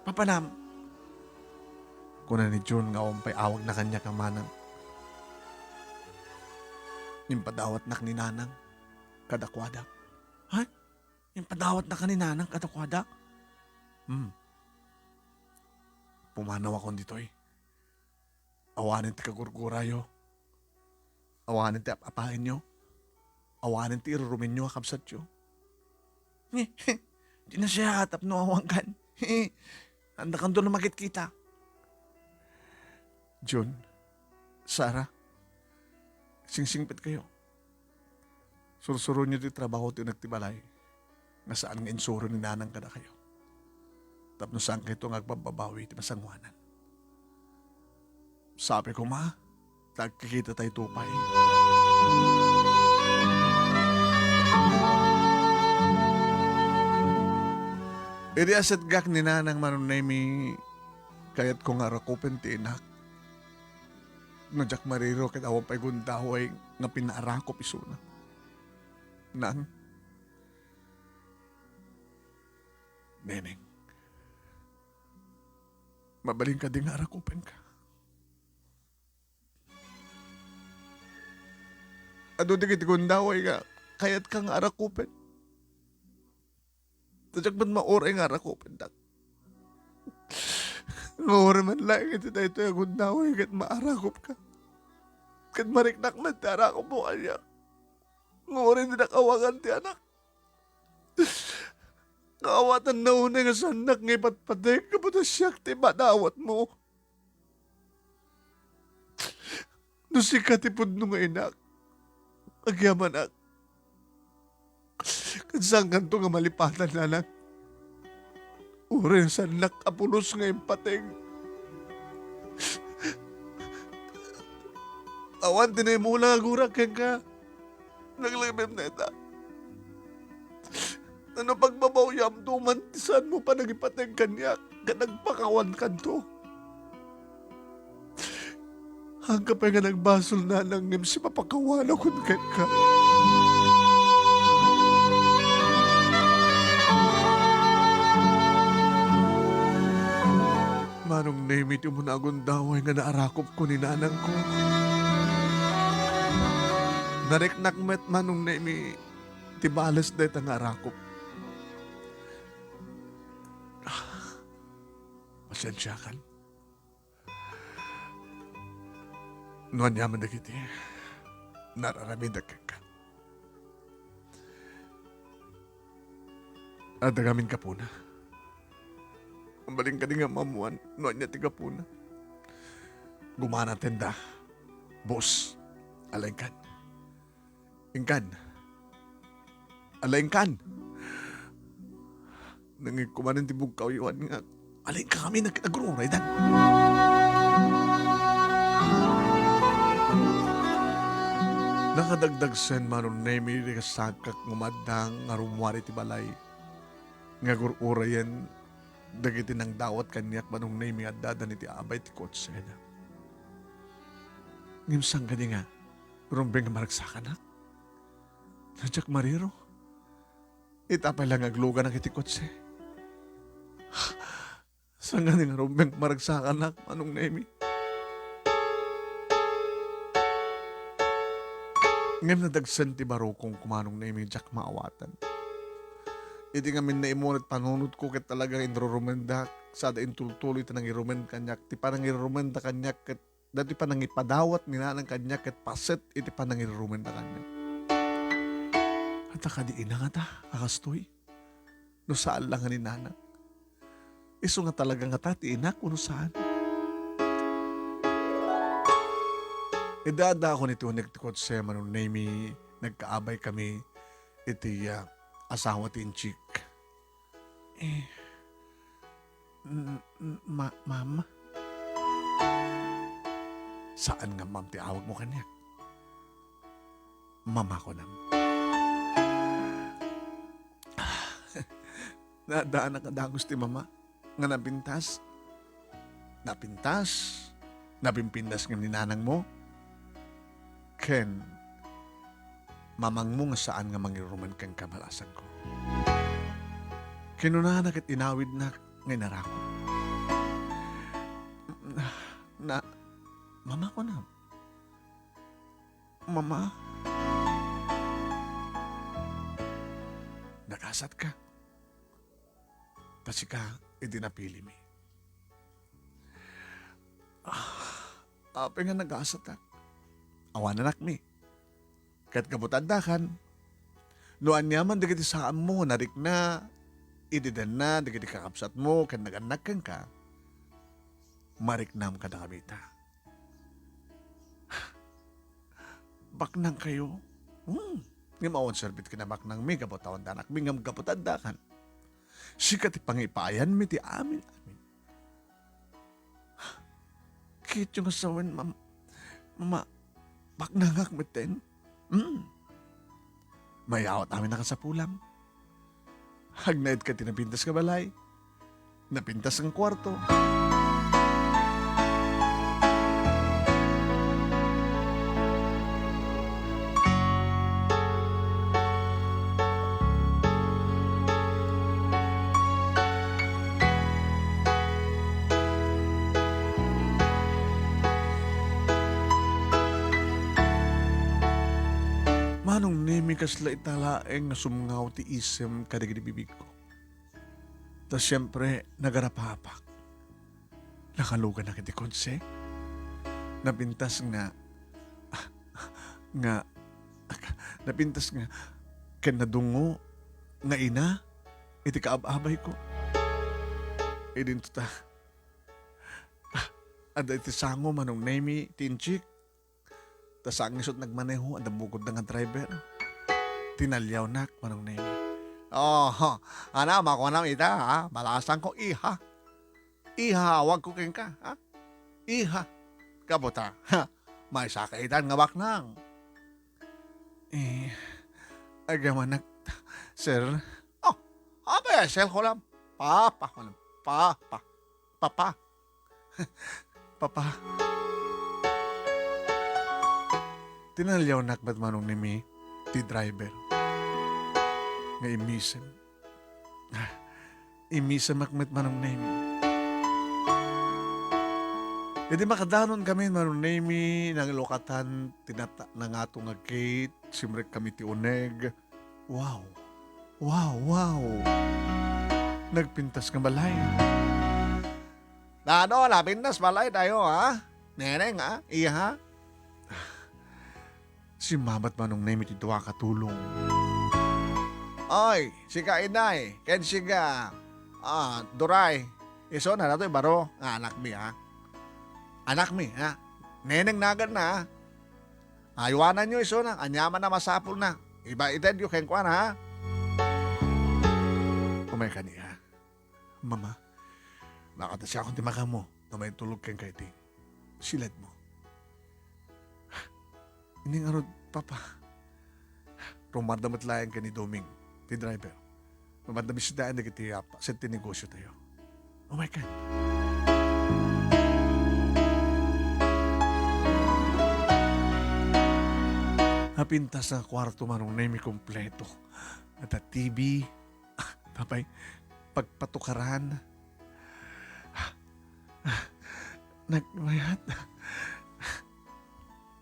Papanam, kuna ni Jun nga awan pay awagna kaniak a manang. Impadawatnak ni Nanang kadakuada. Ha? Impadawatnaka ni Nanang kadakuada? Hmm. Pumanawakon ditoy. Awanen ti kagurgurayo. Awanen ti ap-apaenyo. Awanen ti irurumenyo a kabsatyo. Di nasayaat tapno awankan. Andakanto no makitkita. Jun, Sara, singsingpetkayo. Sursuronyo ti trabaho ti uneg ti balay, nga saan nga insuro ni Nanang kadakayo. Tapno saankayto nga agbabbabawi ti masangoanan. Sapay koma, ta agkikitatayto pay. Idi asetgak ni Nanang, Manong Nemi, kayatko nga arakupen ti inak. No diak mariro ket awan pay gundaway nga pinaarakup isuna. Nang, Neneng, mabalin kadi nga arakupenka? Adu dagiti gundaway nga kayatka nga arakupen. Ta diak met mauray nga arakupendak. Nga uray man laeng iti daytoy a gundaway ket maarakupka. Ket mariknak met ti arakupmo kaniak. Nga uray dinak awagan ti anak. Nga awatanna unay nga saannak nga ipatpatek gapu ta siak ti madawatmo. No sika ti pudno nga inak, agyamanak. Ket saankanto nga malipatan, Nanang. Uray saannak a pulos nga impateg. Awan ti naimula nga gurak kenka. Naglagipem dayta. No pagbabawiamto man ti saanmo panangipateg kaniak, ket nagpakawankanto. Haanka pay nga nagbasol, Nanang, ngem sipapakawanakon kenka. Manong Nemi ti umuna a gundaway nga naarakupko ni nanangko. Nariknak met, Manong Nemi, ti bales dayta nga arakup. Pasiensiakan. No aniaman dagiti nararamidek kenka, adda ngamin gapuna. Mabalin kadi nga maammuan no ania ti gapuna. Gumana tenda. Boss, ala inkan. Inkan. Ala inkan. Nangikumanen ti bugkawyo nga ala inka kami nag-, agururaydan. Nakadagdagsen, Manong Nemi, ti kasakak nga umadda nga rummuar iti balay nga gur-urayen dagiti nangdawat kaniak, Manong Nemi, addadan iti abay ti kotsena. Ngem saan kadi nga rumbeng nga maragsakanak? No diak mariro, ita pay la nga agluganak iti kotse. Saan nga rumbeng nga maragsakanak, Manong Nemi? Ngem nadagsen ti barukongko, Manong Nemi, diak maawatan. Iti ngamin naimuna ti panunotko ket talaga inrurumendak, sada intultuloy ti nangirumen kaniak, ti panangirurumenda kaniak ket daytoy panangipadawat ni nanang kaniak ket paset iti panangirurumenda kaniak. Adda kadi ina ngata a kastoy? No saan la nga ni nanang. Isu nga talaga ngata ti inak wenno saan? Idadakon iti uneg ti kotse, Manong Nemi, nagkaabay kami iti, ah, asawa ti Inchik. Eh, m-, m-, ma-, mama? Saan nga ma'am ti awagmo kaniak? Mama ko nam. Naadaan a dagus ti mama nga napintas. Napintas. Napimpintas ngem ni nanangmo. Ken mamangmo nga saan nga mangirurumen kenka, balasangko. Kinunana ket inawidnak nga inarakop. Na, na, mama ko na. Mama. Nagasatka. Ta sika iti napilimi. Ah, apay nga nagasatak? Awan anakmi. Ket gapu ta addakan, no aniaman dagiti saanmo nga narikna idi denna dagiti kakabsatmo ken nagannak kenka, mariknam kadakami ita. baknangkayo. Hmm. Ngem awan serbit ken a baknangmi gapu ta awan da anakmi ngem gapu ta addakan. Sika ti pangipaayanmi ti amin-amin. Kityo nga sawen, mam-, mama, baknangak metten. Hmm. Mayawat amin a kasapulam. Agnaed ka ti napintas nga balay, napintas nga kuarto. Manong Nemi, kasla ita laeng nga sumngaw ti isem kadagiti bibigko. Ta siempre, nagarapapak. Nakaluganak iti kotse. Napintas nga, nga, napintas nga, ken nadungngo nga ina iti kaab-abayko. Idinto ta, adda iti sango, Manong Nemi, ti inchik. Ta saan nga isut' nagmaneho, adda bukodda nga driver. Tinaliawnak, Manong Nemi. Oh, ana, makuanam ita, ha? Balasangko, iha. Iha, awagko kenka, ha? Iha. Gapu ta, ha? Maysa ka itan nga baknang. Eh, agyamanak, sir. Oh, apay, sir, kulam. Papa, kulam. Papa. Papa. Papa. Tinaliawnak met, Manong Nemi, ti driver nga immisem. Immisemak met, Manong Nemi. Idi makadanon kami, Manong Nemi, nanglukatan ti nat-, nangato nga gate, simrek kami ti uneg. Wow! Wow, wow! Nagpintas nga balay. Nano, napintas balay tayo, ha? Neneng, ha? Iha? Simmabat Manong Nemi ti dua ka tulong. Oy, sika, Inday, ken sika, ah, Duray. Isuna datoy baro nga anakmi, ha? Anakmi, ha? Neneng naganna, ha? Aywananyo isuna, aniaman a masapulna. Iba-itedyo kenkuana, ha? Umay kaniya. Mama, makatasiakon ti makamo no maitulog kenka iti siledmo. Nia ngarud, Papa? Rumarda met laeng ken ni Doming, ti driver. Rumarda bisitaen dagiti, ah, paset ti negosiotayo. Oh my God. Napintas nga kuarto, Manong Nemi, kompleto. Adda T V, apay, pagpatukaran. Nagmayat.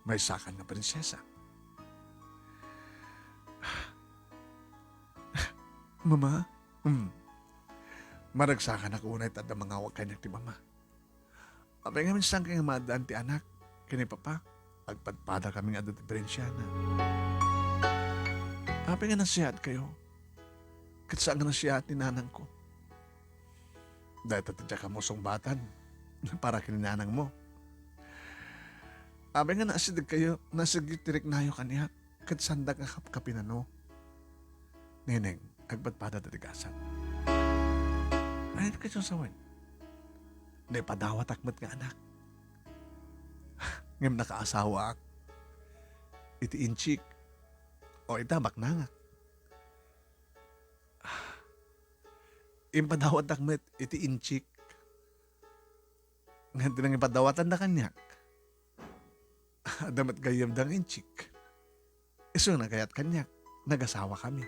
Maysakan nga prinsesa. Mama? Hmm. Maragsakanak unay ta adda mangawag kaniak ti mama. Apay ngamin, saan kay nga maaddaan ti anak ken ni papa? Agpadpada kami nga adda diferensiana. Apay nga nasiaat kayo? Ket saan nga nasiaat ni nanangko? Dayta ti diak ammo sungbatan para ken ni nanangmo. Apay nga naasideg kayo, naasideg ti riknayo kaniak? Ket saandak nga kapkapinano. Neneng, agpadpada ta ti gasat. Ay, ket sawen. Naipadawatak met nga anak. Ngem nakaasawaak iti inchik. O ita, baknangak. Impadawatak met iti inchik. Ngem ti nangipadawatanda kaniak, adda met gayyemda nga inchik. Isu nga nagayat kaniak, nagasawakami.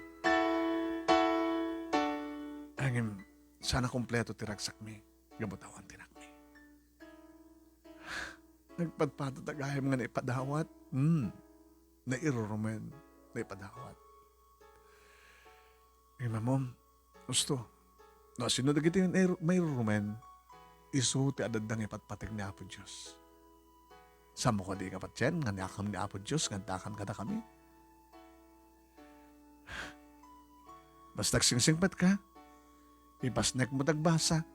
Ngem, saan a kompleto ti ragsakmi, gapu ta awan ti anakmi. Nagpadpada ta gayam nga naipadawat. Hmm. Nairurumen, naipadawat. Imamom, husto. No, sino dagiti nairu-, mairurumen? Isu ti adda nga ipatpateg ni Apo Dios. Saanmo kadi nga patien nga niakam ni Apo Dios nga addakan kadakami? Basta agsingsingpet ka, ipasnek mo ti agbasa,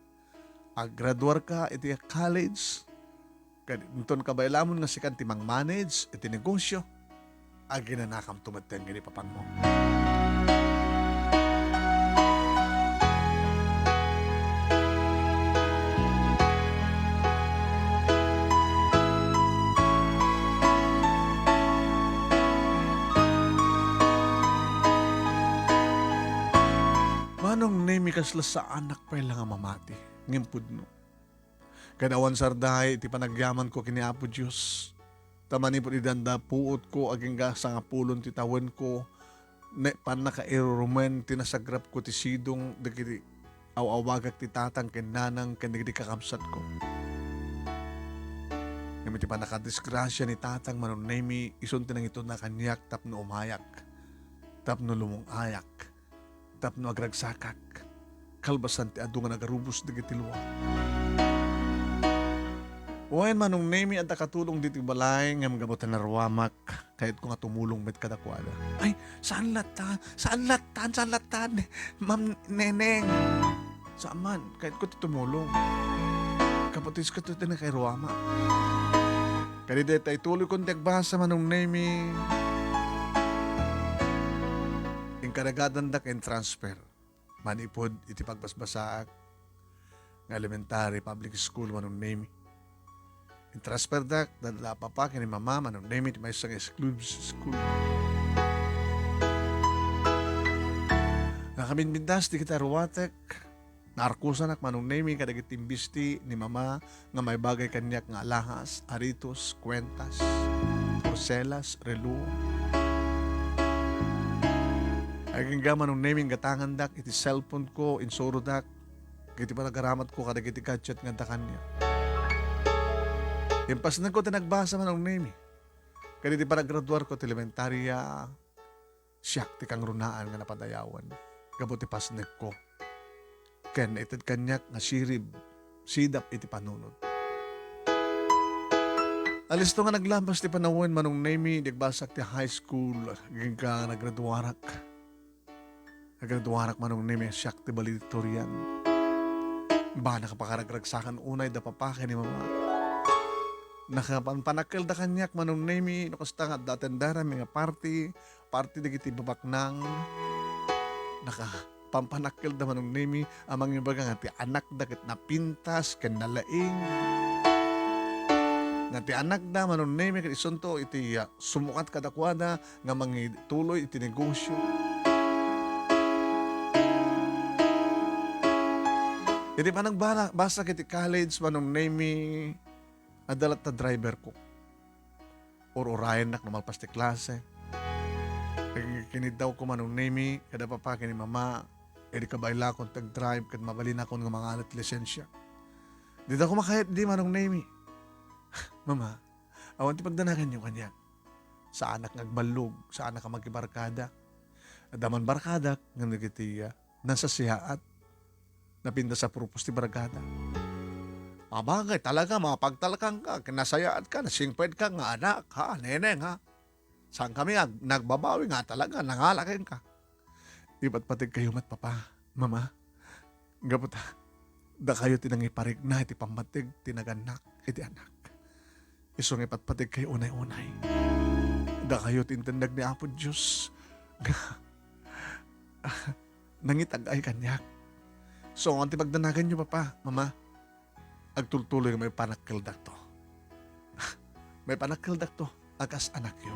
aggraduar ka iti college, ket inton kabailamon nga sikan ti mangmanage iti negosyo, aginanakamto metten ken ni papanmo. Manong Nemi, kasla saanak pay la nga mamati, ngem pudno. Ket awan sarday ti panagyamanko ken ni Apo Dios. Ta manipud idi adda puotko agingga sangapulo ti tawenko, ne, pannakairurumen ti nasagrapko ti sidong dagiti aw-awagak ti tatang ken nanang ken dagiti kakabsatko. Ngem iti pannakadisgrasia ni tatang, Manong Nemi, isun ti nangituna kaniak tapno umayak, tapno lumung-ayak, tapno agragsakak, kalpasan ti adu nga nagarubos dagiti lua. Wen, Manong Nemi, adda katulong ditoy balay, ngem gapu ta naruamak, kayatko nga tumulong met kadakuada. Ay, saan latta? Saan latta? Saan latta? Ma'am Neneng. Saan man, kayatko ti tumulong. Kapatisko ti nakairuamak. Kadi dayta ituloykon ti agbasa, Manong Nemi. Inkarigadandak in transfer manipud iti pagbasbasaak nga elementary public school, Manong Nemi. Intransferdak dada papa ken ni mama, Manong Nemi, ti maysa nga exclusive school. Nakaminmindas dagiti aruatek, naarkusanak, Manong Nemi, kadagiti imbisti ni mama nga maibagay kaniak nga alahas, aritos, kuentas, porselas, relo. Agingga, Manong Nemi, inggatangandak iti cellphone ko, insurodak iti panagaramatko kadagiti gadget nga adda kaniak. Impasnekko ti nagbasa, Manong Nemi. Kadagiti panagraduarko ti elementaria, siak ti kangrunaan nga napadayawan gapu ti pasnekko. Ken naited kaniak nga sirib, sidap iti panunot. Alisto nga naglapas ti panawen, Manong Nemi, idi agbasak ti high school, agingga nagraduarak. Nagraduarak, Manong Nemi, siak ti valedictorian. Ba, nakapakaragragsakan unay da papa ken ni mama. Nakapanpanakkelda kaniak, Manong Nemi, no kasta nga adda atenderami nga party, party dagiti babaknang. Nakapanpanakkelda, Manong Nemi, a mangibaga nga ti anakda ket napintas ken nalaing. Nga ti anakda, Manong Nemi, ket isunto iti, ah, sumukat kadakuada nga mangituloy iti negosio. Iti panagbara-, basak iti college, Manong Nemi, adda latta driverko. Ur-urayennak no malpas ti klase. Ag-, kiniddawko, Manong Nemi, kada papa ken ni mama, idi kabaelakon ti agdrive ket mabalinakon nga mangan ti lisensia. Dida kumakayat di, Manong Nemi. Mama, awan ti pagdanaganyo kaniak. Saanak nga agballog, saanak nga makibarkada. Adda man barkadak, ngem dagiti, ah, nasasiaat. Napintas a purpose ti barkada. Abagay, talaga, mapagtalkanka, ken nasayaat ka, nasingpet ka nga anak, ha, neneng, ha? Saan kami ag-, nagbabawi nga talaga, nangala kenka. Ipatpategkayo met, Papa, Mama. Gapu ta, dakayo ti nangiparikna iti pammateg ti nagannak iti anak. Isu nga ipatpategkayo unay-unay. Dakayo ti intendek ni Apo Dios nga nangitag-ay kaniak. So, awan ti pagdanaganyo, Papa, Mama. Agtultuloy nga maipanakkeldakto. Maipanakkeldakto a kas anakyo.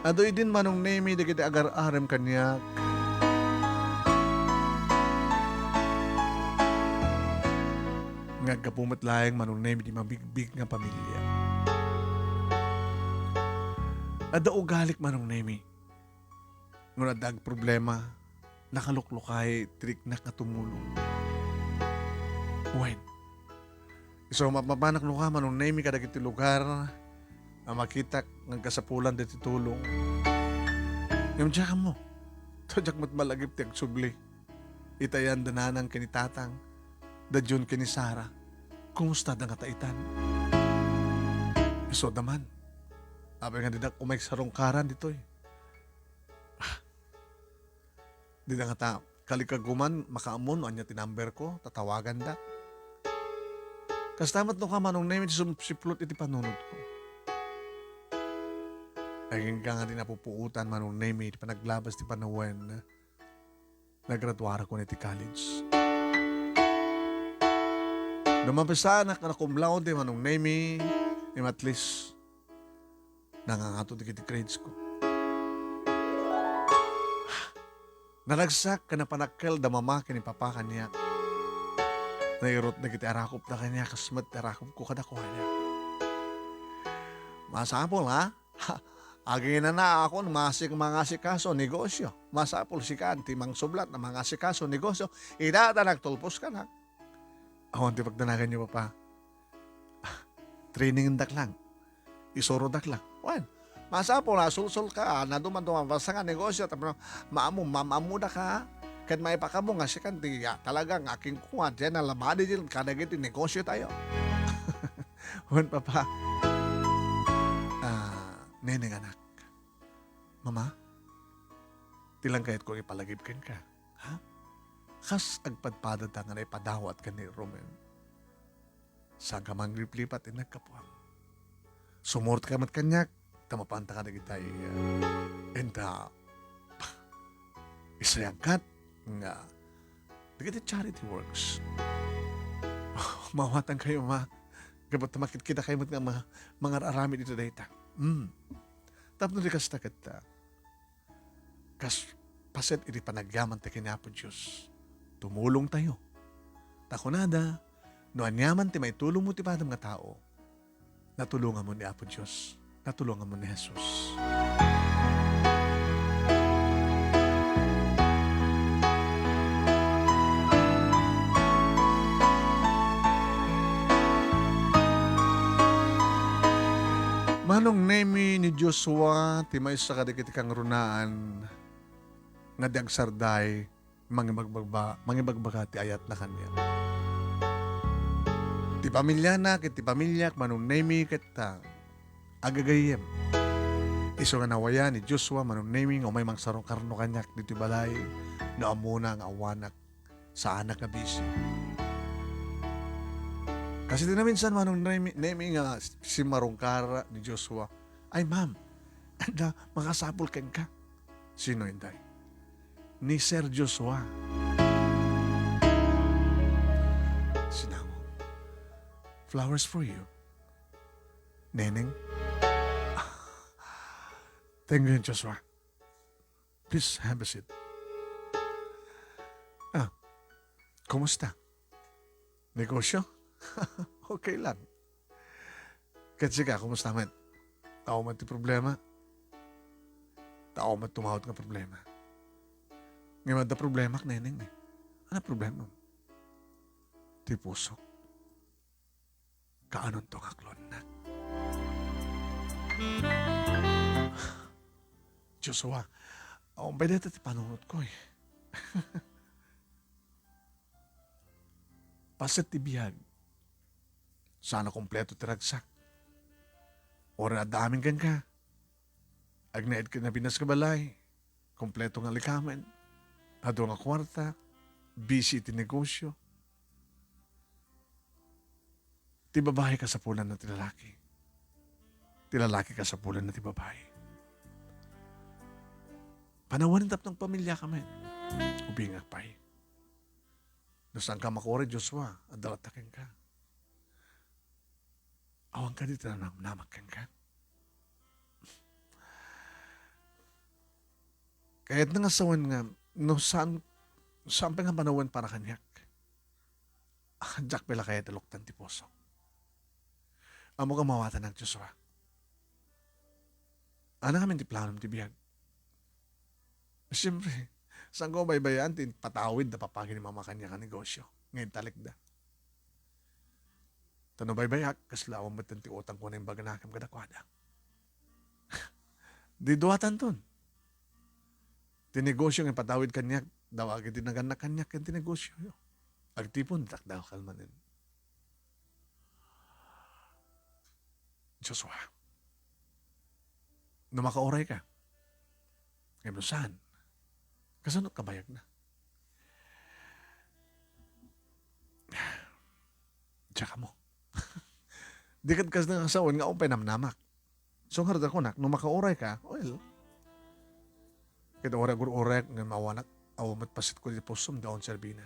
Adu idin, Manong Nemi, dagiti agar-arem kaniak nga aggapu met laeng, Manong Nemi, ti mabigbig nga pamilia. Adda ugalik, Manong Nemi, nga no adda agproblema, nakaluklukay ti riknak nga tumulong. Wen, isu mapmapanak no ka, Manong Nemi, kadagiti lugar a makitak nga agkasapulan dagiti tulong. Ngem diak ammo, ta diak met malagip ti agsubli. Ita yan da nanang ken ni tatang, da Jun ken ni Sara. Kumusta da ngata itan? Isu da man. Apay nga didak umay sarungkaran ditoy? Ah, dida ngata kalikagkuman makaammo no ania ti number ko, tatawaganda. Kasta met no ka, Manong Nemi, ti sumsiplot iti panunotko. Agingga nga di napupuotan, Manong Nemi, ti panaglabas ti panawen. Nagraduarakon iti college. No mapisanak nga cum laude, Manong Nemi, ngem at least, nangangato dagiti grades ko. Naragsak ken napanakkel da mama ken ni papa kaniak. Nairut dagiti arakupda kaniak, kas met ti arakupko kadakuada. Masapul, ha? Aginanaakon, masik mangasikaso negosio. Masapul sika ti mangsublat a mangasikaso negosio. Ita ta nagtulpos ka na. Awan ti pagdanaganyo, papa. Trainingendak lang. Isurodak lang. Wen, masapul a sulsol ka, a naduma-duma basta nga negosio, tapno maammo, maam-ammoda ka, ket maipakamo nga sikan ti, ah, talagang aking kuwa, general manager kadagiti negosio tayo. Wen, papa. Ah, Neneng, anak. Mama, ti lang kayatko ipalagip kenka, ha? Kas agpadpadata nga naipadawat ken ni Romel. Saanka mangliplipat ti nagkapuak. Sumurot ka met kaniak, ta mapanta ka dagitay, ah, enta, isayagkat nga dagiti charity works. Maawatan kayo, ma. Gapu ta makitkita kayo met nga ma-, mangar-aramid iti dayta. Hmm. Tapno di kasta ket, ah, kas paset iti panagyaman ta ken ni Apo Dios, tumulong tayo. Ta kunada, no aniaman ti maitulongmo ti padam nga tao, natulonganmo ni Apo Dios, natulonganmo ni Jesus. Manong Nemi, ni Joshua ti maysa kadagiti kangrunaan nga di agsarday mangibagbagba-, mangibagbaga ti ayatna kaniak. Ti pamiliana ket ti pamiliak, Manong Nemi, ket ta, agagayyem. Isu nga nawayan ni Joshua, Manong Nemi, nga umay mangsarungkarno kaniak ditoy balay, no ammona nga awanak, saanak nga busy. Kas iti naminsan, Manong Nemi, Nemi, nga simmarungkar ni Joshua, "Ay, ma'am, adda makasapul kenka." "Sino, inday?" "Ni Sir Joshua." Sinango. "Flowers for you, Neneng." "Thank you, Joshua. Please have a seat." "Ah, kumusta? Negosyo?" "Okay lang." "Ket sika, kumusta met? Awan met ti problema?" "Awan met tumawat nga problema. Ngem adda problemak, Neneng, eh." "Ania problemam?" "Ti pusok. Kaanonto nga aklonnak." "Joshua, awan pay dayta ti panunotko, eh." Paset ti biag. Saan a kompleto ti ragsak. Uray adda amin kenka. Agnaed ken Nabinas nga balay. Kompleto nga likamen. Adu nga kuarta. Busy ti negosyo. Ti babae kasapulanna ti lalaki. Ti lalaki kasapulanna ti babae. Panawen tapno agpamiliaka met. Ubingak pay. No saanka makuray, Joshua, adda latta kenka. Awan kadi ti nanamnamak kenka? Kayatna nga sawen nga, no saan, saan pay nga panawen para kaniak. Diak pay la kayat a luktan ti puso. Ammok a maawatanak, Joshua. Ania ngamin ti planom ti biag? Siyempre, saanko baybay-an ti patawid da papa ken ni mama kaniak a negosyo nga intalekda. Ta no baybay-ak, kasla awan met ti utangko nga imbaganakem kadakuada. Di duatanton. Ti negosyo nga ipatawid kaniak, dawag iti nagannak kaniak ken ti negosyoyo. Agtipon, dakdakkel manen. Joshua, no makauray ka, ngem no saan, kasano ti kabayagna? Diak ammo. Di ket kasla nga sawen nga awan pay namnamak. So, ngarud a kunak, no makauray ka, well, ket uray, agur-uray, ngem awanak, awan met paset ko iti pusom, dina unserbina.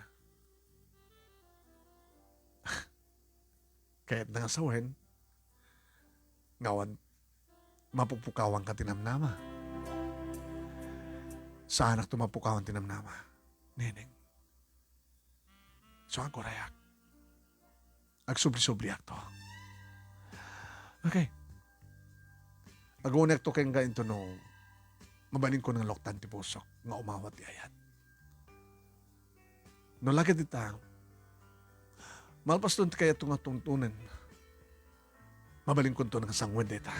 Kayatna nga sawen, nga awan mapukpukawanka ti namnama. Saanakto mapukpukawan ti namnama, Neneng. So, agurayak. Agsubli-subliakto. Okay. Aguniakto kenka intono mabalinko nga luktan ti pusok nga umawat ti ayat. No la ket ita, malpasto ti kayatto nga tungtunen, mabalinkonto nga sanguen dayta.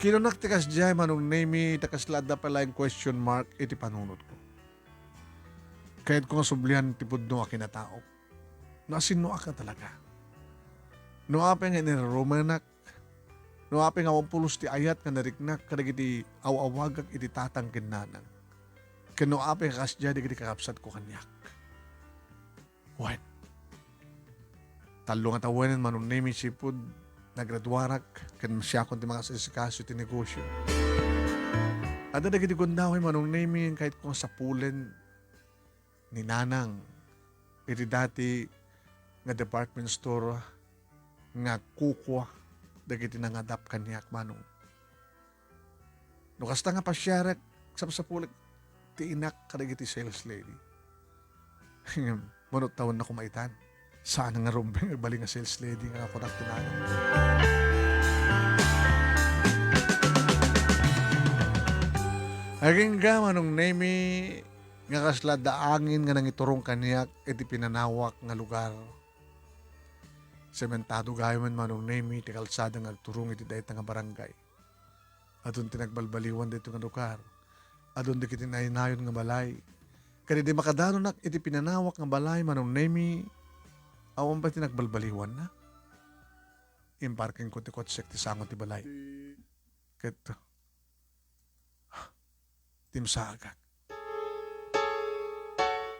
Kinunak ti kasdiay, Manong Nemy, ta kasla adda pay laeng question mark iti panunotko. Kayatko nga sublian ti pudno a kinataok. No asinnoak a talaga? No apay nga inirarumanak? No apay nga awan pulos ti ayat nga nariknak kadagiti aw-awagak iti tatang ken nanang? Ken no apay nga kasdiay dagiti kakabsatko kaniak? Wen, tallo nga tawenen, Manong Nemy, sipud nagraduarak ken siakon ti mangasikaso iti negosio. Adda dagiti gundaway, Manong Nemy, nga kayatko nga sapulen ni nanang iti dati nga department store nga kukua dagiti nangadap kaniak, Manong. No kasta nga pasiarek, sapsapulek ti inak kadagiti sales lady. Ngem, manut tawenna koma itan. Saan nga rumbeng agbalin nga sales lady nga kunak ti nanang. Agingga, Manong Nemy, nga kasla adda angin nga nangiturong kaniak iti pinanawak nga lugar. Sementado gayam, Manong Nemy, ti kalsada nga agturong iti dayta nga barangay. Adun ti nagbalbaliwan daytoy nga lugar. Adun dagiti nayon-nayon nga balay. Kadidi makadanunak iti pinanawak nga balay, Manong Nemy, awan pay ti nagbalbaliwanna. Imparkingko ti kotsek ti sango ti balay. Ket timsaagak.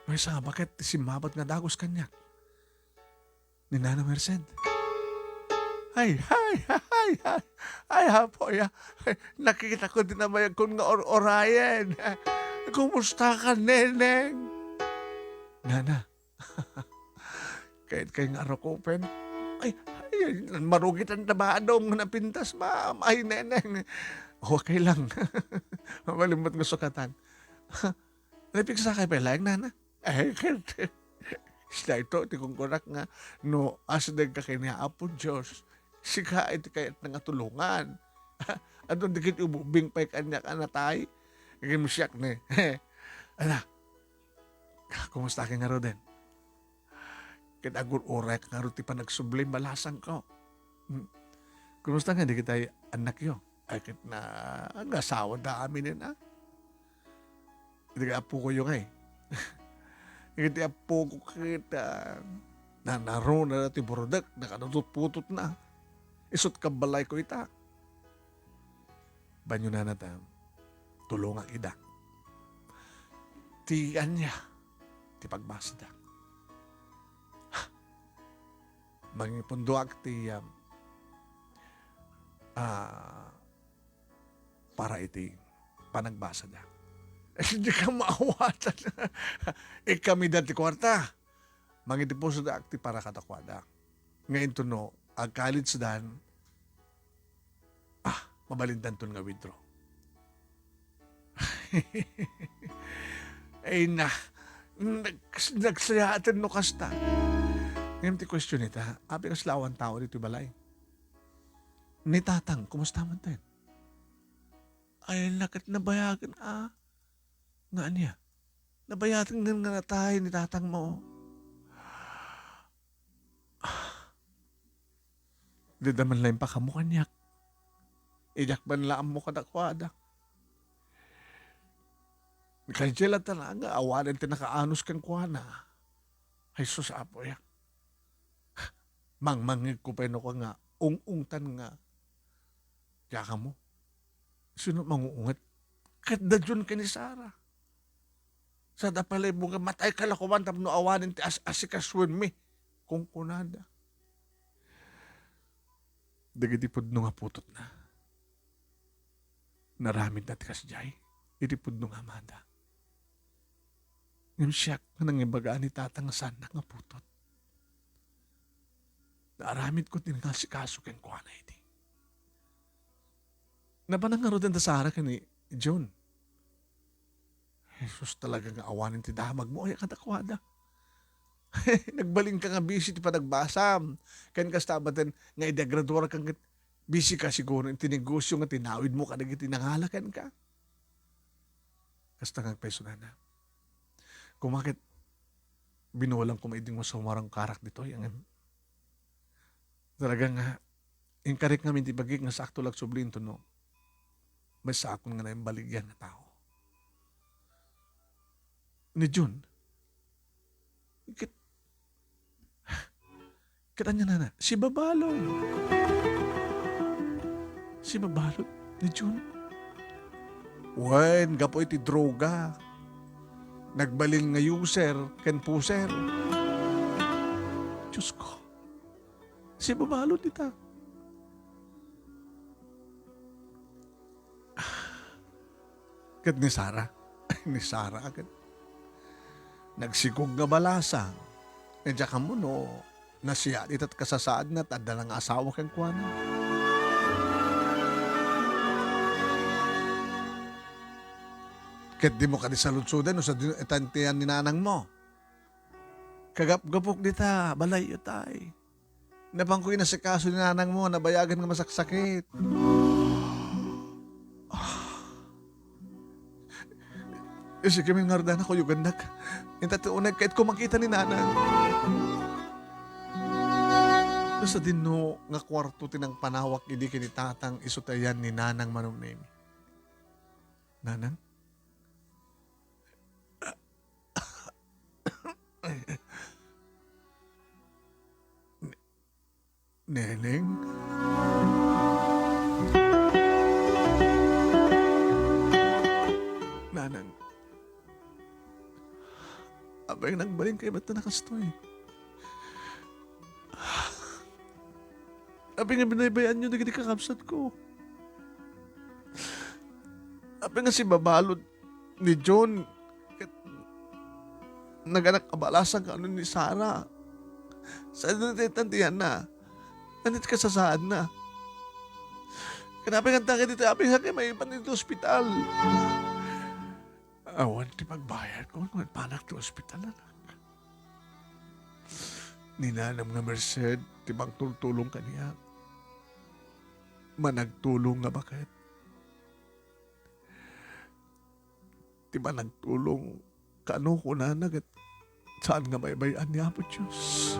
Maysa nga baket ti simmabat nga dagus kaniak. Ni Nana Merced. Ay, ay, ay, ay, ay, Apo, ya. Ay, nakita ko din nabayag kun nga or-orayen. Kumusta ka, Neneng? Nana, kayat kay nga arukupen? Ay, ay, ay, marugitan ta ba adong napintas, ma'am? Ay, Neneng. Okay lang. Mabalinmot nga sukatan. Napigsa kay pay laeng, Nana? Ay, ket, daytoy ti kunkunak nga, no, asideg ka ken ni Apo Dios, sika iti kayatna nga tulongan. Adun dagiti ubing pay kaniak a natay. Ngem siak ne. Ala, kumusta ka ngaruden? Ket agur-uray ka ngarud ti panagsublim, balasangko. Hmm. Kumusta nga dagiti annakyo? Ay, ket na, agasawada aminen, a? Iti appokoyo ngay. Iti appoko ket, ah, nanaruna ti burdek, nakadutputotna. Isut' kabbalayko ita. Banyo nanata, tulongak ida. Ti ania ti pagbasada? Mangipundoak ti, um, ah, para iti panagbasada. Dika maawatan. Ikkamida ti kuarta. Mangidepositoak ti para kadakuada. Nga intono, agkalidsdan, ah, mabalindanton nga withdraw. Ay na, nag-, nagsayaaten no kasta. Ngem ti question ita, apay kasla awan tao ditoy balay? Ni tatang, kumusta man ten? Ay, naket nabayagen, a. Nga ania? Nabayagen nga natay ni tatangmo. Dida man la impakamo kaniak. Idiak man la ammo kadakuada. Kay diay latta nga awanen ti nakaanus kenkuana. Ay, sus, Apo, ya. Mangmangngegko pay no ka nga ung-ungtan nga diak ammo. Sino manguunget? Ket da Jun ken ni Sara. Sada pay la ibuga, matayka la koma tapno awanen ti as-, asikasuenmi, kunkunada. dagiti pudno nga putotna. Naaramidna ti kasdiay iti pudno nga amada. Ngem siak nga nangibaga ni Tata nga saannak nga putot. Naaramidko ti nangasikaso kenkuana idi. Napanangaruden da Sara ken ni Jun. Jesus, talaga nga awanen ti damagmo, aya kadakuada. Nagbalinka nga busy ti panagbasam. Ken kasta baten nga idi agraduarka ket busy ka siguro iti negosyo nga tinawidmo kadagiti nangala kenka. Kasta nga agpayso, nana. Koma ket binuelangko nga idi nga sumarang karak ditoy, ngem talaga nga inkarik ngamin ti bagik nga sakto la agsubli intono maysakon nga naimbaligyang nga tao. Ni Jun, ket, ket ania, nana? Sibabalon. Sibabalon ni Jun. Wen, gapu iti droga. Nagbalin nga user ken poser. Diyos ko. Sibabalon dita. Ket ni Sara, ni Sara ket nagsikog nga balasang. Ket diak ammo no nasiat ita ti kasasaadna ta adda la nga asawa kenkuana. Ket dimo kadi saludsoden no sadino ita ti ayan ni nanangmo. Kagapgapok dita, balayyo tay. Napanko inasikaso ni nanangmo, nabayagan nga masaksakit. Isigem ngarud a kuyogannak. Inta ti uneg ket ko makita ni nanang. No sadino nga kuarto ti nangpanawak idi ken ni tatang isu ti ayan ni nanang Manong Nemi. Nanang? Neneng? Nanang. Apay nga nagbalin kayo ba't na nakastoy? Apay nga binaybay-an nyo dagiti kakabsat ko? Apay nga sibabalod ni John ket naganak a balasang kaano ni Sarah. Sadino ti tantianna? Ania ti kasasaadna? Ket apay nga dagiti apay nga maipan iti ospital? Awan ti pagbayad ko, no, panak ti ospital, anak. Ni nanam nga Merced, ti mangtultulong kaniak. Managtulong nga baket. Ti managtulong, kano kunana ket saan nga baybay-an ni Apo Dios.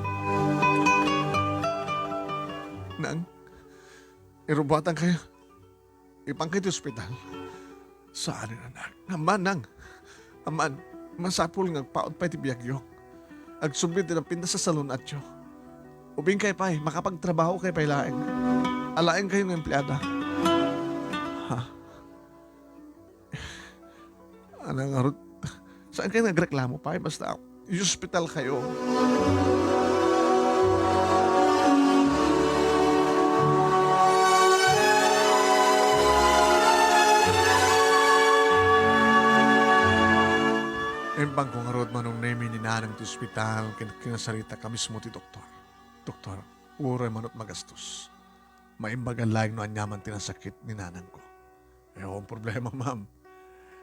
Nang, irubatan kayo. Ipan kayo ti ospital. Saan, anak? Amman, nang. Amman, masapul nga agpaut pay ti biagyo. Agsubli ti napintas a salun-atyo. Ubing kayo pay, makapagtrabaho kayo pay laeng. Alaeng kayo nga empleada. Ha? Ana ngarud, saan kayo nagreklamo pay? Basta, i-ospital kayo. Imbangko ngarud, Manong Nemi, ni nanang ti ospital, ken kinasarita ka mismo ti doktor. Doktor, uray manut magastos. Maimbagan laeng no aniaman ti nasakit ni nanangko. Eh, awan problema, ma'am.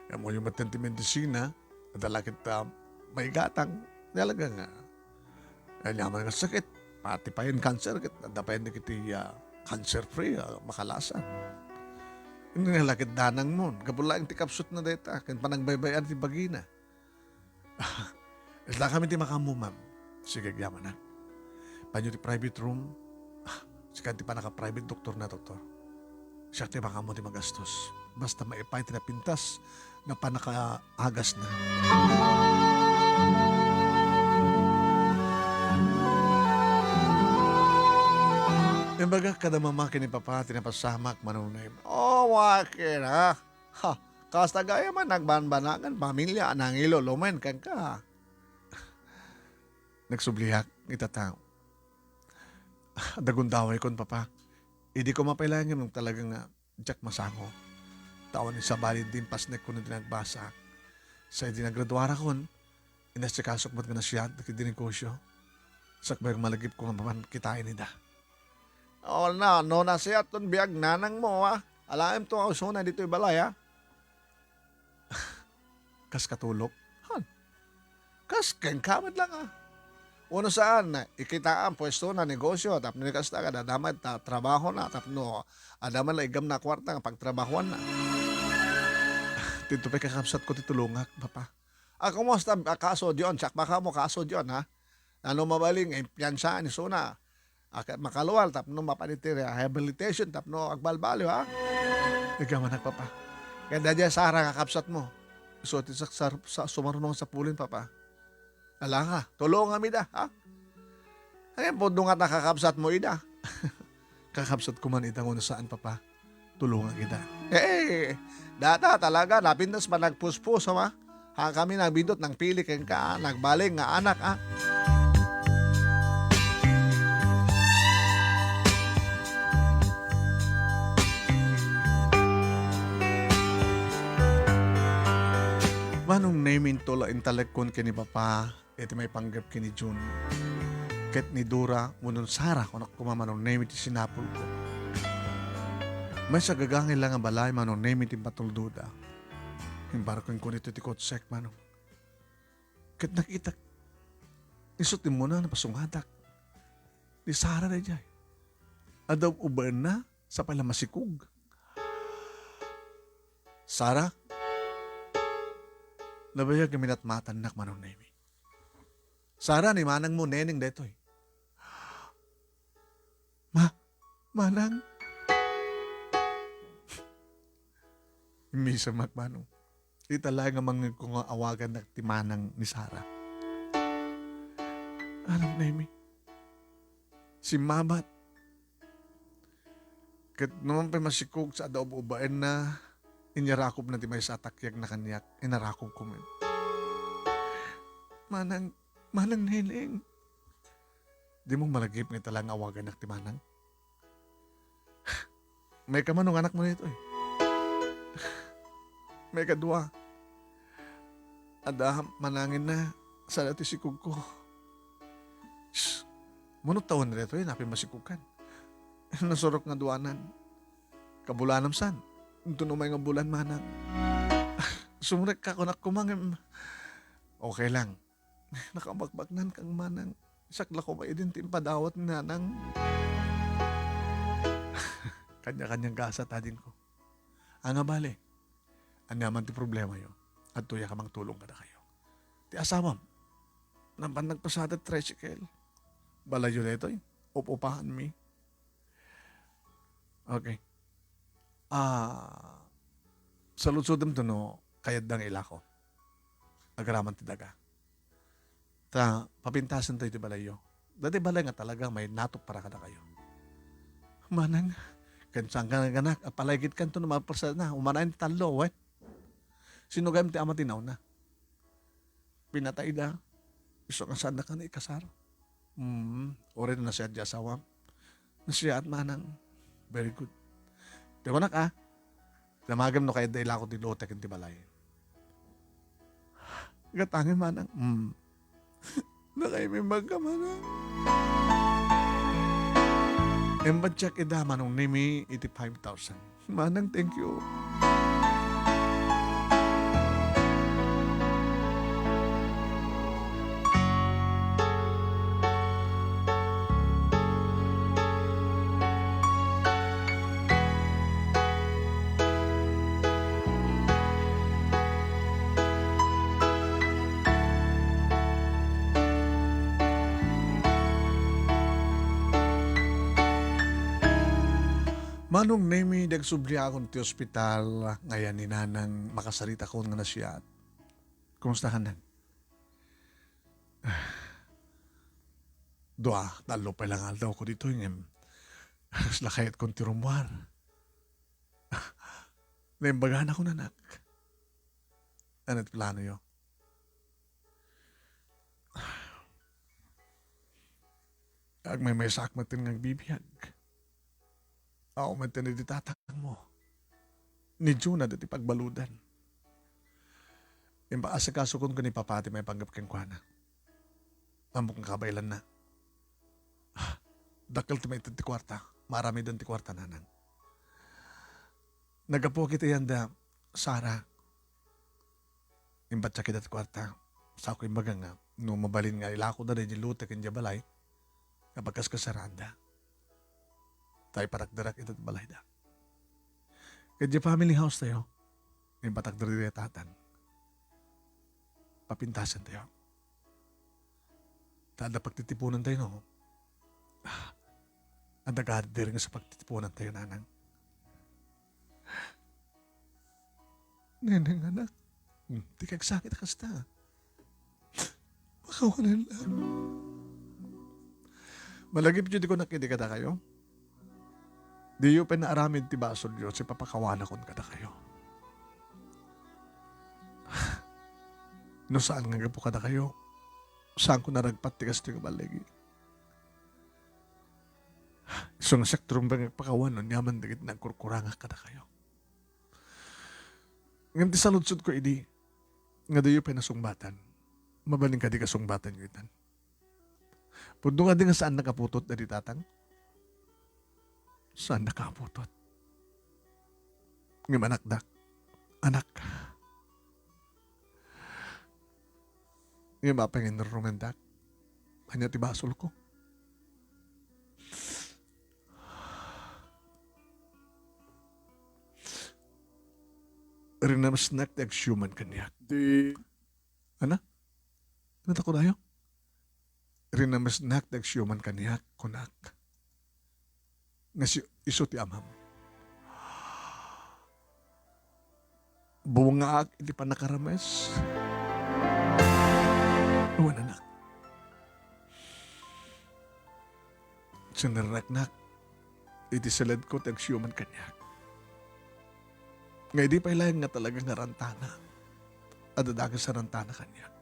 Ammoyo metten ti medisina, adda la ket, ah, maigatang. Talaga nga, aniaman nga sakit, pati payen cancer, ket adda payen dagiti, ah, cancer free, ah, makalasan. Ania la ket nanangmon, gapu laeng ti kapsutna dayta, ken panagbaybay-an ti bagina. Isla kami ti makaammo, ma'am. Sige, agyaman, ha? Panyo ti private room. Ah, sika ti panaka-private doktor na, doktor. Siak ti makaammo ti magastos. Basta maipay ti napintas nga panakaagasna. Imbagak kada mama ken ni papa ti napasamak, Manong Nemi. Oh, wa ket, ha? Ha, kasta gayam a nagbanbanagan pamilia a nangilulumen kenka. Nagsubliak ita ta, adda gundaway kon, Papa. Idi koma pay laeng ngem talaga nga diak masango. Ta awan ni sabali ti impasnek kuno ti nagbasa. Sa idi nagraduarakon, inasikasok met nga nasia dagiti negosio. Sakbay malagipko nga mapan kitaen ida. O na, no nasiatton biag nanangmo, a? Alaem to nga usona ditoy balay, a? Kas katulok? Han. Kas kenka met lang, a? Uno saan, ikitaam puesto na negosio, tapno ni kasta, kada damay ta trabaho na, tapno adda man la igam na kwarta nga pagtrabahoan na. Dito pay kakabsat ko ti tulongak, papa. A, kumusta a kaso diyon? Siak baka mo kaso diyon, ha? Nano mabalin nga impiansa ni Suna? A, ka-, makalual tapno mapan iti rehabilitation tapno agbalbaliw, ha? Igamanak, papa. Kaya dadya Sara nga kabsat mo. Isu ti sak-, sar-, sa-, sumarunong sa pulin, papa. Alaka, tulongam ida, ha? Ay, pudno nga ta kakabsat mo ida. Kakabsat ko man ida, ngano saan, papa? Tulongak ida. Eh, data talaga, napintas pa nagpuspos, ama. Ha, kami nagbindot, nangpili kenka, nagbaling nga anak, ah. Manong Nemi, intola intalekkon ken ni Papa iti maipanggep ken ni Jun ket ni Dora wenno Sara, kunak koma, Manong Nemi, ti sinapulko. Maysa gagangay la nga balay, Manong Nemi, ti impatuldoda. Imbarken ko ditoy ti kotsek, Manong. Ket nakitak, isu ti immuna, napasungadak. Ni Sara daydiay. Adda ub-ubaenna, sapay la masikog. Sara, nabayag nga minatmatannak, Manong Nemi. Sara, ni manangmo, Neneng daytoy. Ma-, Manang? Immisemak, Manong. Ita laeng nga mangngegko nga awagannak ti manang ni Sara. Manong Nemi, simmabat. Ket no man pay masikog sa adda ub-ubaenna, inyarakobna ti maysa a takyagna kaniak, inarakobko met. Manang, Manang Neneng. Dimo malagip nga ita laeng nga awagannak ti manang? Maikama no nga anakmo daytoy. Maikadua, adda manangenna, sada ti sikogko. Shh! Mano tawen daytoy, napay masikogkan? Nasurok nga duanan. Kabulanam san? Inton umay nga bulan, Manang. Sumrekka, kunak koma, ngem okay lang. Nakabakbaknankan, Manang. Siak la koma idin ti impadawat ni Nanang. Kanya-kanyang gasat, adingko. Ania bale, ania man ti problemayo, adtoyak a mangtulong kadakayo. Ti asawam, napan nagpasada ti tricycle. Balayyo daytoy, up-upaanmi. Okay. Ah, saludsodem to no kayatda nga ilako. Agraman ti daga. Ta, papintasen tayo ti balayyo. Dati balay nga talaga may natop para kadakayo. Manang, ken saan ka naganak, apalaygitkan to no mapersa na, umanayen ti tallo, wen? Sino gayam ti ama ti nauna? Pinatayda. Isu nga saannak a naikasar. Mm, uray no nasiat ti asawam. Nasiat, Manang. Very good. Ti kunak, ah. Damagem no kayatda ilako ti lote ken ti balay. Gatangem, Manang. Mm. Nakaimbag ka, Manang. Imbagak ida, Manong Nemi, iti five thousand. Manang, thank you. Manong Nemi, di agsubliakon ti ospital, ngayan ni Nanang makasaritakon nga nasiat. Kumusta ka, Nang? Dua, tallo pay lang aldaw ko ditoy, ngem, kasla kayatkon ti rummuar. Naimbaganak, anak. Ania ti planoyo? Agmaymaysaak met nga agbibiag. Awan met ti tatangmo. Ni Jonah dayta ti pagbaludan. Impaasakasokon ken ni Papa ti maipanggep kenkuana. Ammok nga kabaelanna. Ah, dakkel ti maited ti kuarta. Maaramiden ti kuarta, nanang. Naggapu ket iyanda, Sarah. Imbattiak ida ti kuarta. Saok imbaga nga no mabalin nga ilakoda daydiay lote ken diay balay, nga pagkaskasaraanda. Ta ipatakderak ida ti balayda. Ket diay family house tayo, impatakder dayta tatang. Papintasen tayo. Ta adda pagtitipunan tayo, no? Ah, adda gadir nga sa pagtitipunan tayo, nanang. Neneng, anak. Hmm, di ka agsakit a kasta. Pakawanan lang. Malagipyo ti kunak idi kadakayo. Diyo pay naaramid ti basolyo, sipapakawanakon kadakayo. No saan nga gapu kadakayo, saanko naragpat ti kastoy nga balligi. Isu nga siak ti rumbeng agpakawan no aniaman dagiti nagkurkurangak kadakayo. Ngem ti saludsodko idi, nga diyo pay nasungbatan. Mabalin kadi kasungbatanyo itan? Pudno kadi nga saan nakaputot daydi tatang? Saan nakaputot? Ngem anakdak, anak. Ngem apay nga inrumendak? Ania ti basolko? Rinamesnak ti agsiuman kaniak. Di. Ana? Ano ta kunayo? Rinamesnak ti agsiuman kaniak, kunak. Nga si-, isu ti amam. Bungaak iti pannakarames. Wen, anak. Sinirreknak iti siledko ti agsiuman kaniak. Nga idi pay laeng nga talaga nga rantana, adda dakes a rantana kaniak.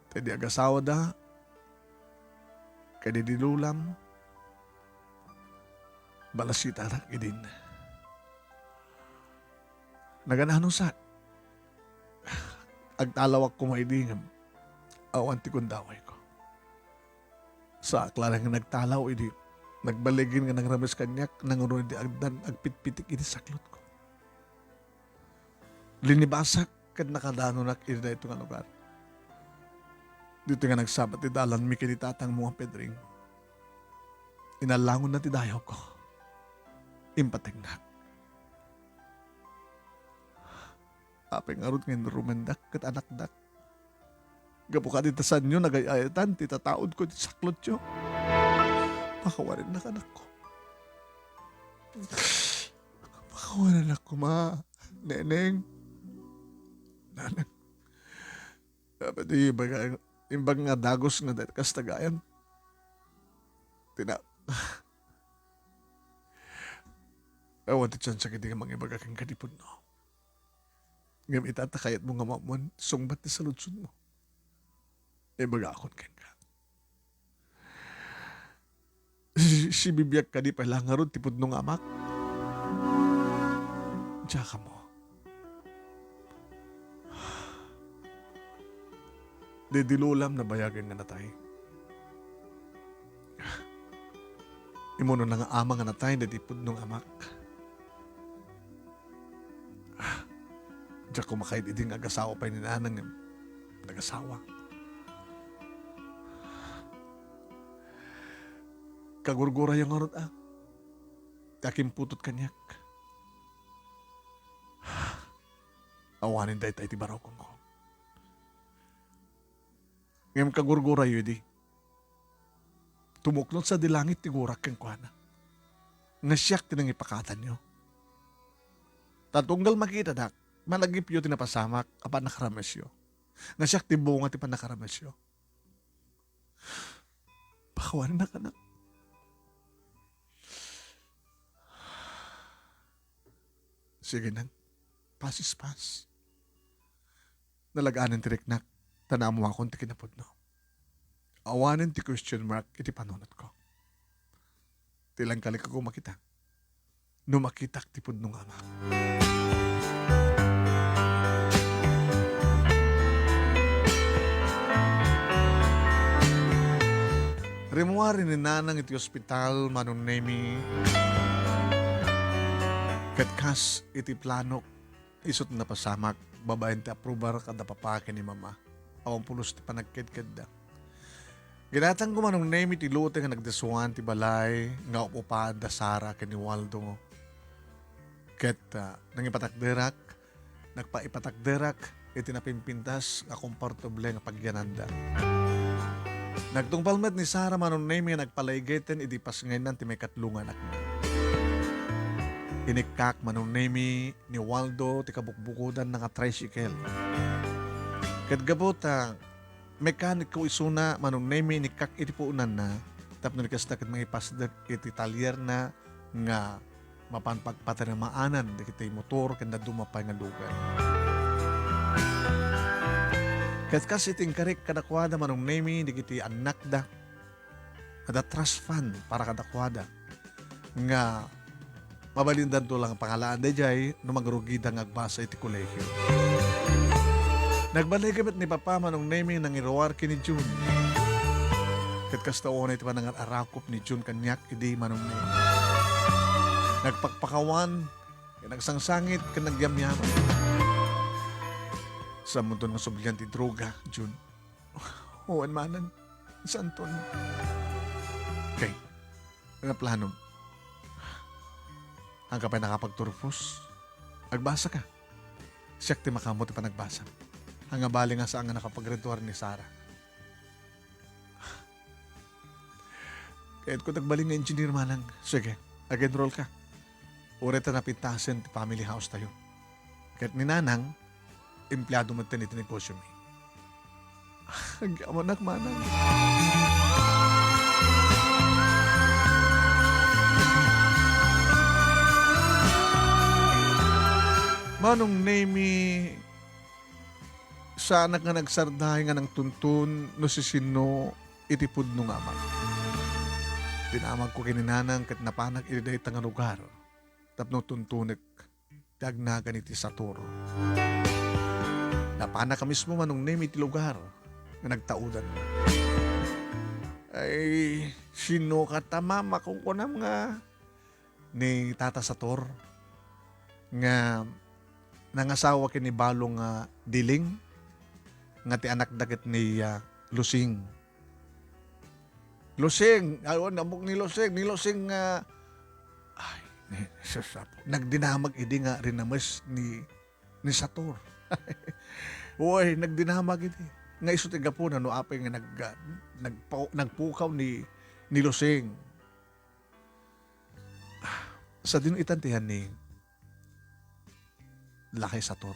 Ta idi agasawada, ken idi lulam, balasitarak idin. Naganano sa, agtalawak koma idi ngem awan ti gundawayko. Saak laeng nga nagtalaw idi nagballigin nga nangrames kaniak, nangruna idi agdan agpitpitik iti saklotko. Linibasak ket nakadanonak iti daytoy nga lugar. Ditoy nga nagsabat ti dalanmi ken ni tatangmo nga Pedring, inallangonna ti dayawko. Impategnak. Apay ngarud nga inrumendak ket anakdak? Gapu kadi ta saanyo nagay-ayatan ti tataudko iti saklotyo. Pakawanennak, anakko. Pakawanennak koma, Neneng. Nanang. Dapat ibaga, imbag nga dagus nga da-, kasta gayam. Tina-, awan ti tiyansa iti nga mangibaga kenka ti pudno. Ngem ita ta kayatmo nga maammoan, sungbat ti saludsodmo. Ibagakon kenka. Si, sibibiag kadi pay la ngarud ti pudno nga amak? Diak ammo. Daydi lulam nabayagen nga natay. Immunona nga ama nga natay daydi pudno nga amak. Diak koma kayat idi nga agasawa pay ni Nanang ngem nagasawa. Kagurgurayo ngarud a, ti akimputot kaniak. Awanen dayta iti barukonko. Ngem kagurgurayo idi. Tumuknod sadi langit ti gurak kenkuana. Nga siak ti nangipakatanyo. Ta tunggal makitadak, malagipyo ti napasamak a pannakaramesyo. Nga siak ti bunga ti pannakaramesyo. Pakawanennak, anak. Sige, Nang. Pass is pass. Nalaganen ti riknak, ta naammoakon ti kinapudno. Awanen ti question mark iti panunotko. Ti langkalikko koma kita. no makitak ti pudno nga amak. Rimmuar ni nanang iti ospital, Manong Nemi, ket kas iti planok, isut' napasamak babaen ti approval kada papa ken ni mama. Awan pulos ti panagkedkedda. Ginatangko, Manong Nemi, ti lote nga nagdasuan ti balay nga up-upaanda Sara ken ni Waldo. Ket, ah, nangipatakderak, nagpaipatakderak iti napimpintas nga komportable nga pagyananda. Nagtungpal met ni Sara, Manong Nemi, nga nagpalaygeten idi pasngaynna ti maikatlo nga anakna. Inikkak, Manong Nemi, ni Waldo ti kabukbukodanna nga tricycle. Ket gapu ta mekaniko isuna, Manong Nemi, inikkak iti puonanna tapno di kasta ket mangipasdek iti talierna nga mapan pagpatinamaanan dagiti motor ken dadduma pay nga lugan. Ket kas iti inkarik kadakuada, Manong Nemi, dagiti annakda, adda trust fund para kadakuada nga mabalindanto lang pangalaan daydiay no magrugida nga agbasa iti kolehio. Nagbalay met ni Papa, Manong Nemi, nangiruar ken ni Jun. Ket kasta unay ti panangar-arakop ni Jun kaniak idi, Manong Nemi. Nagpakpakawan, ken nagsangsangit, ken nagyamyaman. Saan mo ton nga sublian ti droga, Jun? Wen, Manang. Saanton? Okay. Ano planom? Haanka pay nakapagturpos? Agbasaka. Siak ti makaammo ti panagbasam. Haan nga bali nga saan nga nakapaggraduar ni Sara. Kayatko ti agbalin nga engineer, Manang. Sige, ag-enroll ka. Uray ta napintasen ti family house tayo. Ket ni Nanang, empleado metten iti negosyo mi. Agyamanak, Manang. Manong Nemi, saanak nga nagsarday nga nangtuntun no sisinno iti pudno nga amak. Dinamagko ken ni Nanang ket napanak iti dayta nga lugar tapno tuntunek ti agnagan iti Sator. Napanak a mismo, Manong Nemi, iti lugar nga nagtaudan. Ay, sino ka ta, Mama? Kunkunam nga ni Tata Sator nga nangasawa ken ni Balong nga Diling, nga ti anakda ket ni, ah, Lusing. Lusing, awan, ammok ni Lusing, ni Lusing nga, ay, ni, sus, apo. Nagdinamag idi nga rinames ni, ni Sator. Uy, nagdinamag idi. Nga isu ti gapuna no apay nga nag-, ah, nagpa-, nagpukaw ni, ni Lusing. Sadino itan ti han ni lakay Sator?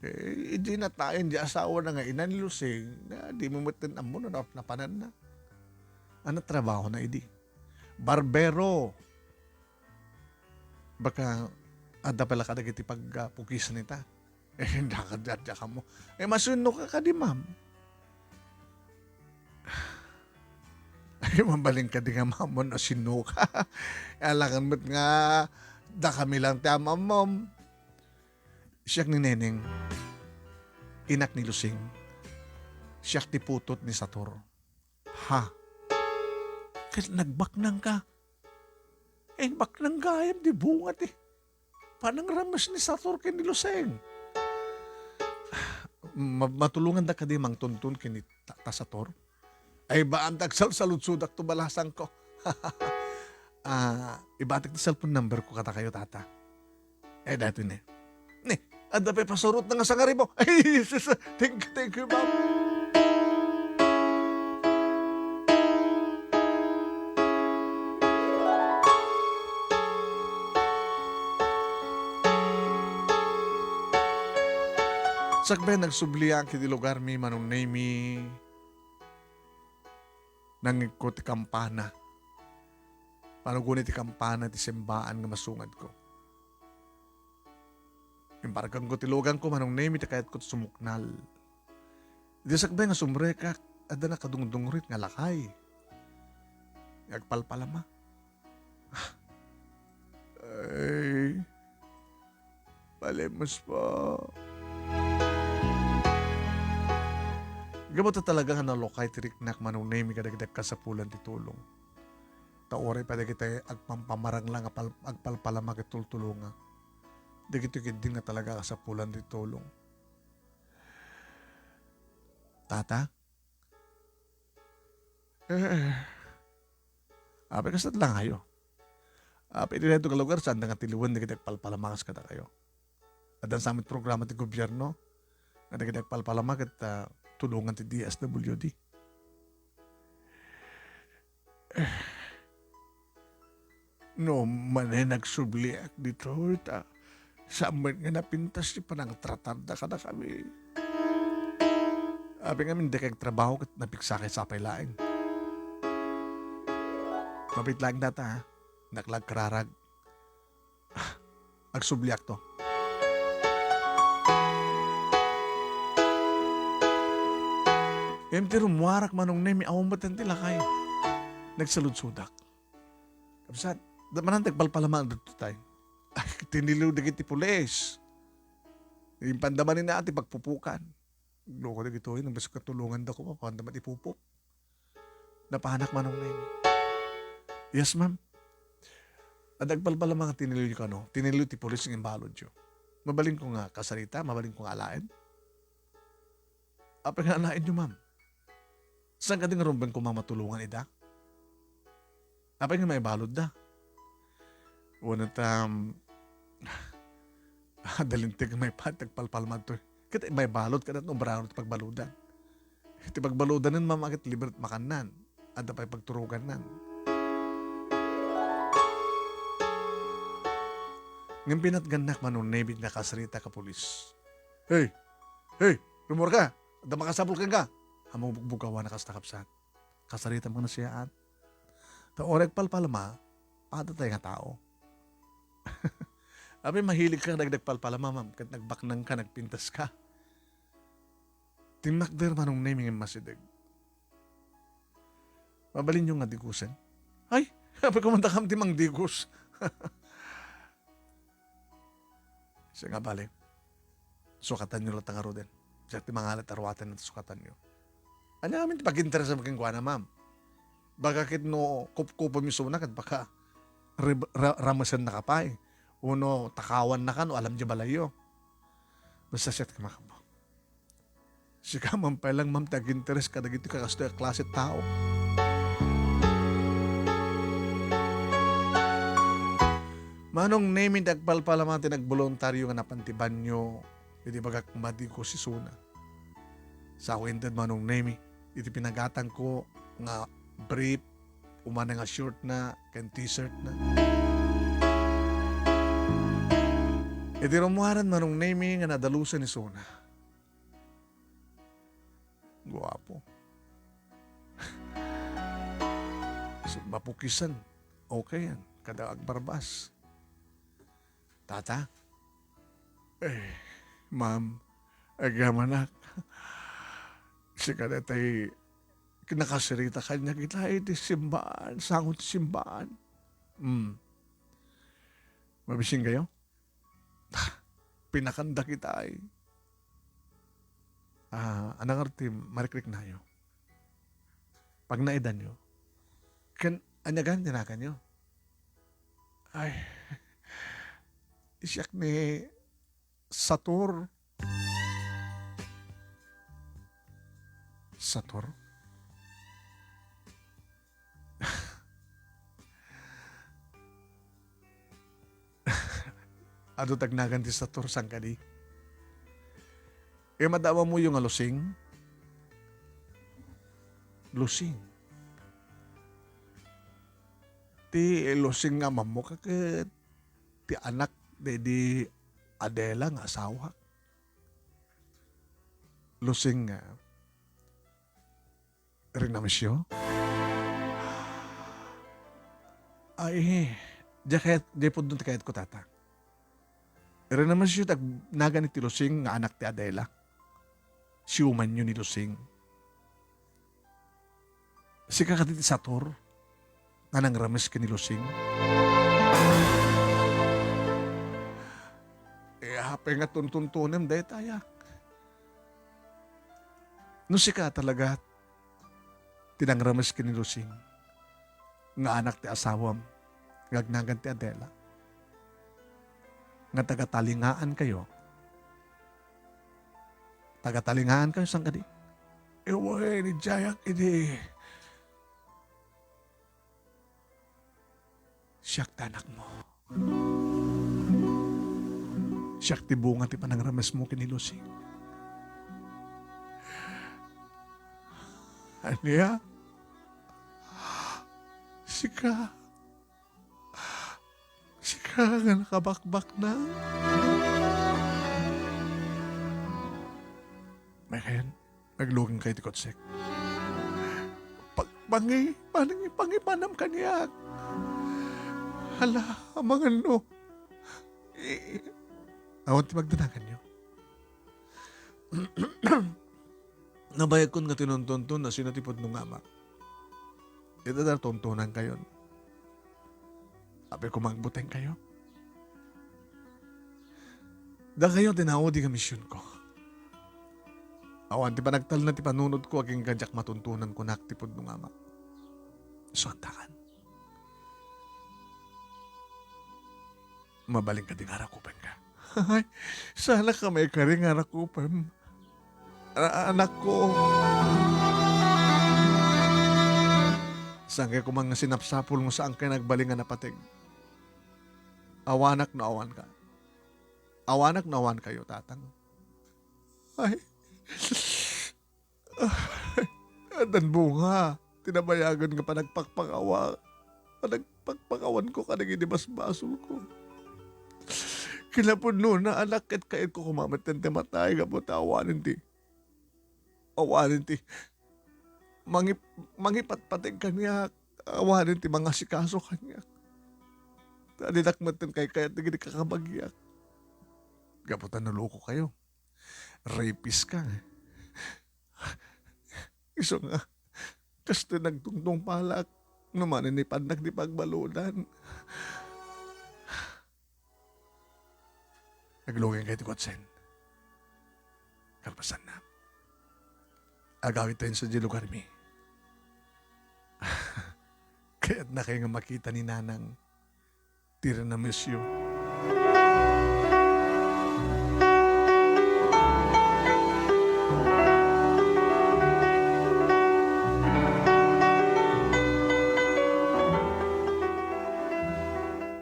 Eh, idi natayen di asawana nga ina ni Lusing, na di mo metten ammo no nap-, napananna. Ano trabahona idi? Barbero. Baka adda pala kadagiti pagpukisan ita. Eh, dakad, dakad mo. Eh, masinno ka kadi, ma'am? Ay, mabalin kadi nga, ma'am, no sinno ka. Alangan met nga, dakami lang ti am-ammom. Siak ni Neneng, inak ni Lusing. Siak ti putot ni Sator. Ha? Ket nagbaknang ka? Eh, baknang gayam ti bunga ti panangrames ni Sator ken ni Luseng. Ma-, matulonganda kadi mangtuntun ken ni Ta-, ta Sator? Ay, baan ta agsalsaludsodak to balasangko. Ah, ibatik ti cellphone number ko kadakayo, tata. Eh, dati ne. Ne, adda pay pasurotna nga sangaribu. Ay, Jesus, thank you, thank you, ma'am. Sakbay nagsubliak iti lugarmi, Manong Nemy, nangngegko ti kampana. Panugoni ti kampana ti simbaan nga masungadko. Imparagangko ti lugangko, Manong Nemy, ta kayatko ti sumuknal. Iti sakbay nga sumrekak, adda nakadungdungrit nga lakay. Agpalpalama. Ah, Ay, palimus po. Gapu ta talaga nga nalukay ti riknak, Manong Nemi, kadagiti agkasapulan ti tulong. Ta uray pa dagiti agpampamarangla nga pal-, agpalpalama ket tultulonga. Dagitoy ketdi nga talaga kasapulan ti tulong. Tata? Eh, apay, kasla laengayo. Apay, iti daytoy nga lugar, saanda nga tiliwen dagiti agpalpalama kas kadakayo. Adda sa met programa ti gobierno nga dagiti agpalpalama ket, ah, tulongan ti D S W D. Eh, no manen agsubliak ditoy, ta saan met nga napintas ti panangtratarda kadakami. Apay ngamin, dika agtrabaho ket napiksakay sapay laeng. Mabit laeng dayta, ha? Naklag kararag. Agsubliakto. Ngem ti rummuarak, Manong Nemi, awan met ti lakay. Nagsaludsodak. Kabsat, da-, manen ti agpalpalama ditoy. Ay, tiniliw dagiti pulis. Impanda manen ti pagpupukan. Loko dagitoy, nang basta katulongan da ko, mapanda met ipupok. Napanak, Manong Nemi. Yes, ma'am. Adda agpalpalama nga tiniliw kano, tiniliw ti pulis nga imbaludyo. Mabalinko nga kasarita, mabalinko nga alaen. Apay nga alaenyo, ma'am? Saan kadi nga rumbeng koma matulongan ida? Apay nga maibaludda? Wen ta, um, adda linteg nga maipaay ti agpalpalama ditoy. Ket maibalud kada no obraro ti pagbaludan. Ti pagbaludanen, ma'am, ket libre ti makannan. Adda pay pagturogannan. Ngem pinatgannak, Manong Nemi, nakasarita ka pulis. Hey! Hey! Rummuarka! Adda makasapul kenka! Ammok bugbugawan a kasta, kabsat. Kasaritam nga nasayaat. Ta uray agpalpalama, adatay nga tao. Apay, mahiligka kadagiti agpalpalama, ma'am, ket nagbaknangka, nagpintaska. Timmakder, Manong Nemi, ngem masideg. Mabalinyo nga digusen? Ay, apay, kumandakam ti mangdigos. Siak nga bale, sukatanyo latta ngaruden. Siak ti mangalet a ruaten ti sukatanyo. Ania ngamin ti paginteresem kenkuana, ma'am? Baka ket no kupkupem isuna ket baka re-, ra-, ramesennaka pay. Wenno takawannaka no alam diay balayyo. Basta siak ti makabbo. Sika man pay lang, ma'am, ti aginteres kadagiti kakastoy a klase a tao. Manong Nemi, ti agpalpalama ti nagboluntario nga napan ti banio iti bagak madigos isuna. Sao inted, Manong Nemi, iti pinagatangko nga brief, umana nga short na, ken t-shirt na. Iti rummuaren, Manong Nemi, nga nadalusen isuna. Guapo. So, mapukisan. Okay yan. Kada agbarbas. Tata? Eh, ma'am, agyamanak. Sika daytay nakasarita kaniak ita iti simbaan, sango ti simbaan. Hmm. Mabisinkayo? Pinakanda kita ay. Ah, ania ngarud ti marikriknayo? Pagnaedanyo? Ken ania gayam ti naganyo? Ay, siak ni Sator. Sator? Adu ti agnagan ti Sator, saan kadi? Ngem adda ammoyo nga Lusing? Lusing. Ti Lusing nga amammo ket ti anak daydi Adela nga asawak. Lusing nga Renamesio? Ay, diay kayat, diay pudno ti kayatko, tata. Renamesio ti ag-, nagan iti Lusing nga anak ti Adela. Siumanyo ni Lusing. Sika kadi ti Sator nga nangrames ken ni Lusing? pay nga tuntuntunem daytayak. No sika talaga ti nangrames ken ni Lucing nga anak ti asawam nga agnagan ti Adela, nga taga-Talingaan kayo, taga-Talingaan kayo, saan kadi? Iway, ni Jayak idi. Siak ti anakmo. Siak ti bunga ti panangramesmo ken ni Lucing. Ania? Sika? Sika nga nakabakbaknang? Makayan, aglugan kayo ti kotsek. Pag-, pangi-, pangi-, pangipanam kaniak. Hala, amangan no. I-, awan ti pagdanaganyo. Nabayagkon nga tinuntunton no sino ti pudno nga ama. Ita da tuntunan kayon. Apay koma agbuteng kayo. Dakayo ti naudi nga misionko. Awan ti panagtalna ti panunotko agingga diak matuntunan kunak ti pudno nga ama. Isu antakan. Mabalin kadi nga arakupenka? Ay, saan ka maikari nga arakupem? A-, anakko. Saan kay koma nga sinapsapul nga saan kay nagbalin nga napateg? Awanak no awanka. Awanak no awankayo, tatang. Ay. Addan bunga ti nabayagen nga panagpakpakawa-, panagpakpakawanko kadagiti basbasolko. Kinapudnona, anak, ket kayatko koma metten ti matay gapu ta awanen ti, awanen ti mangip-, mangipatpateg kaniak, awanen ti mangasikaso kaniak. Ta dinak metten kaykayat dagiti kakabagiak. Gapu ta naloko kayo. Rapist ka. Isu nga, kastoy nagtungtungpalak no maninipadnak ti pagbaludan. Aglugen kayo ti kotsen. Kalpasanna, agawid tayo sa di lugar mi. Kayatna kayo nga makita ni Nanang. Ti tiramisu.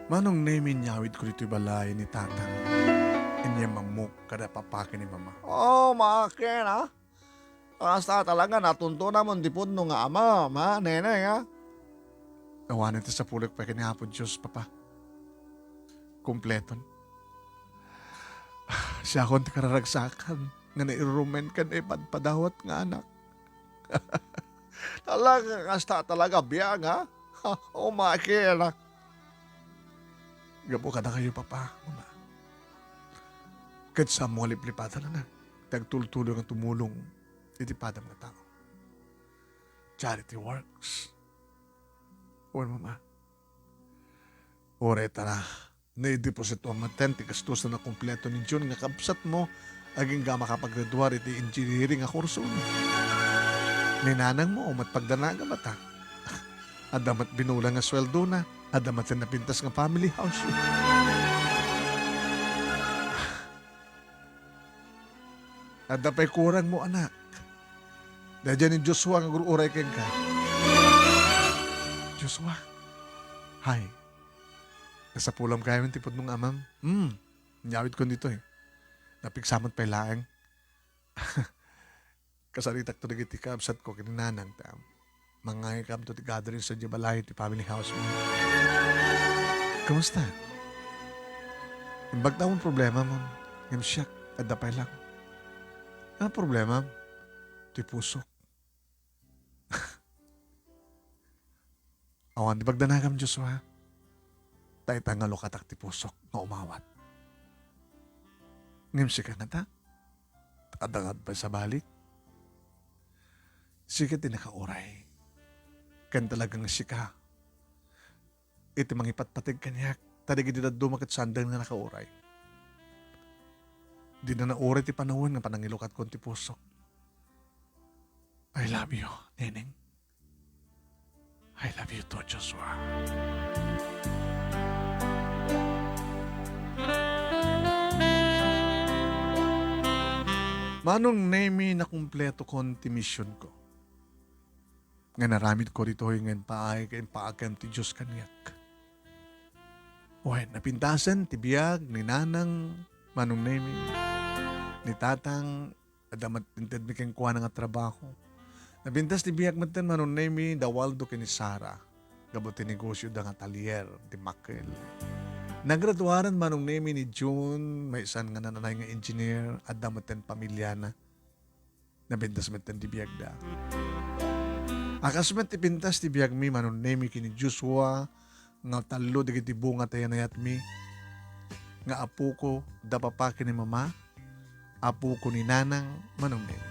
Manong Nemi, inyawidko ditoy balay ni Tatang. Inyam ammok kada papa ken ni mama. Oh, makin, ah? Kasta talaga natuntunan mo ti pudno nga ama, ma, neneng, a? Awanen ti sapulek pay ken ni Apo Dios, Papa. Kompleton. Siakon ti kararagsakan nga nairurumen ken naipadpadawat nga anak. Talaga, kasta talaga biag, ha? Umakil. Gapu kadakayo, Papa, Mama. Ket saanmo nga liplipatan, anak, ti agtultuloy nga tumulong iti padam nga tao. Charity works. Wen, Mama. Uray ta na, naideposito metten ti gastusan a kompleto ni Jun nga kabsatmo, agingga makapaggraduar iti engineering a kurso. Ni nanangmo, met pagdanagam, ata. Adda met binulan nga sweldona, adda met ti napintas nga family house. Adda pay kurangmo, anak. Daydiay ni Joshua nga agur-uray kenka. Joshua? Hay. Nasapulam gayam ti pudno nga amam. Hmm. Inyawidkon ditoy. Napigsa met pay laeng. Kasaritakto dagiti kabsatko ken ni nanang ta mangngaykamto ti gathering sadiay balay ti family house mo. Kumusta? Imbagta awan problemam, ngem siak, adda pay laeng. Ano problemam? Ti pusok. Awan ti pagdanagam, Joshua. Ta ita nga lukatak ti pusok nga umawat. Ngem sika ngata? Adda nga pay sabali. Sika ti nakauray. Ken talaga nga sika iti mangipatpateg kaniak, ta dagiti dadduma ket saanda nga nakauray. Dina nauray ti panawen nga panangilukatkon ti pusok. I love you, Neneng. I love you too, Joshua. Manong Nemi, nakumpletokon ti misionko. Nga naramidko ditoy nga impaay ken impaakem ti Dios kaniak. Wen, napintasen ti biag ni Nanang, Manong Nemi, ni Tatang, adda met intedmi kenkuana nga trabaho. Napintas ti biag metten, Manong Nemi, da Waldo ken ni Sara, gapu ti negosioda nga atalier ti makkel. Nagraduaren, Manong Nemi, ni June, maysa nga nananay nga engineer, adda metten pamiliana. Napintas metten ti biagda. A kas met ti pintas ti biagmi, Manong Nemi, ken ni Joshua, nga tallo dagiti bunga ti naayatmi, nga apoko, da papa ken ni mama, apoko ni Nanang, Manong Nemi.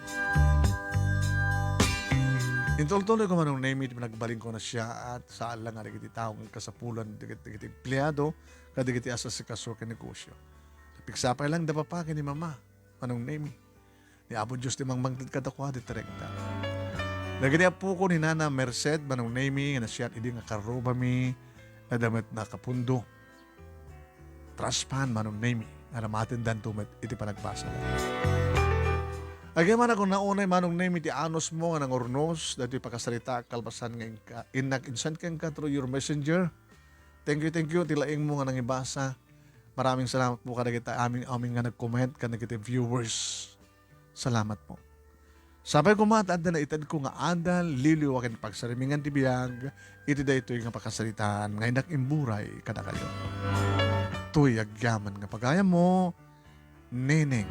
Intultuloyko, Manong Nemi, ti panagbalinko a nasayaat, saan la nga dagiti tao nga kasapulan, dagiti, dagiti empleyado, kadagiti asasikaso ken negosio. Napigsa pay lang da papa ken ni mama, Manong Nemi. Ni Apo Dios ti mangmangted kadakuada iti rekta. Dagiti apoko ni Nana Merced, Manong Nemi, nga nasayaat idi nga karrubami, adda met nakapundo. Traspan, Manong Nemi, nga namatendanto met iti panagbasada. Agyamanak unay, Manong Nemi, ti anusmo nga nangurnos daytoy pakasaritaak kalpasan nga inka, innak insend kenka through your messenger. Thank you, thank you, ti laingmo nga nangibasa. Maraming salamat po kadagiti amin, amin nga nag-comment, kadagiti viewers. Salamat po. Sapay koma ta adda naitedko nga adal, liwliwa ken pagsarimingan ti biag iti daytoy nga pakasaritaan nga innak imburay kadakayo. Toy agyaman nga pagayammo, Neneng.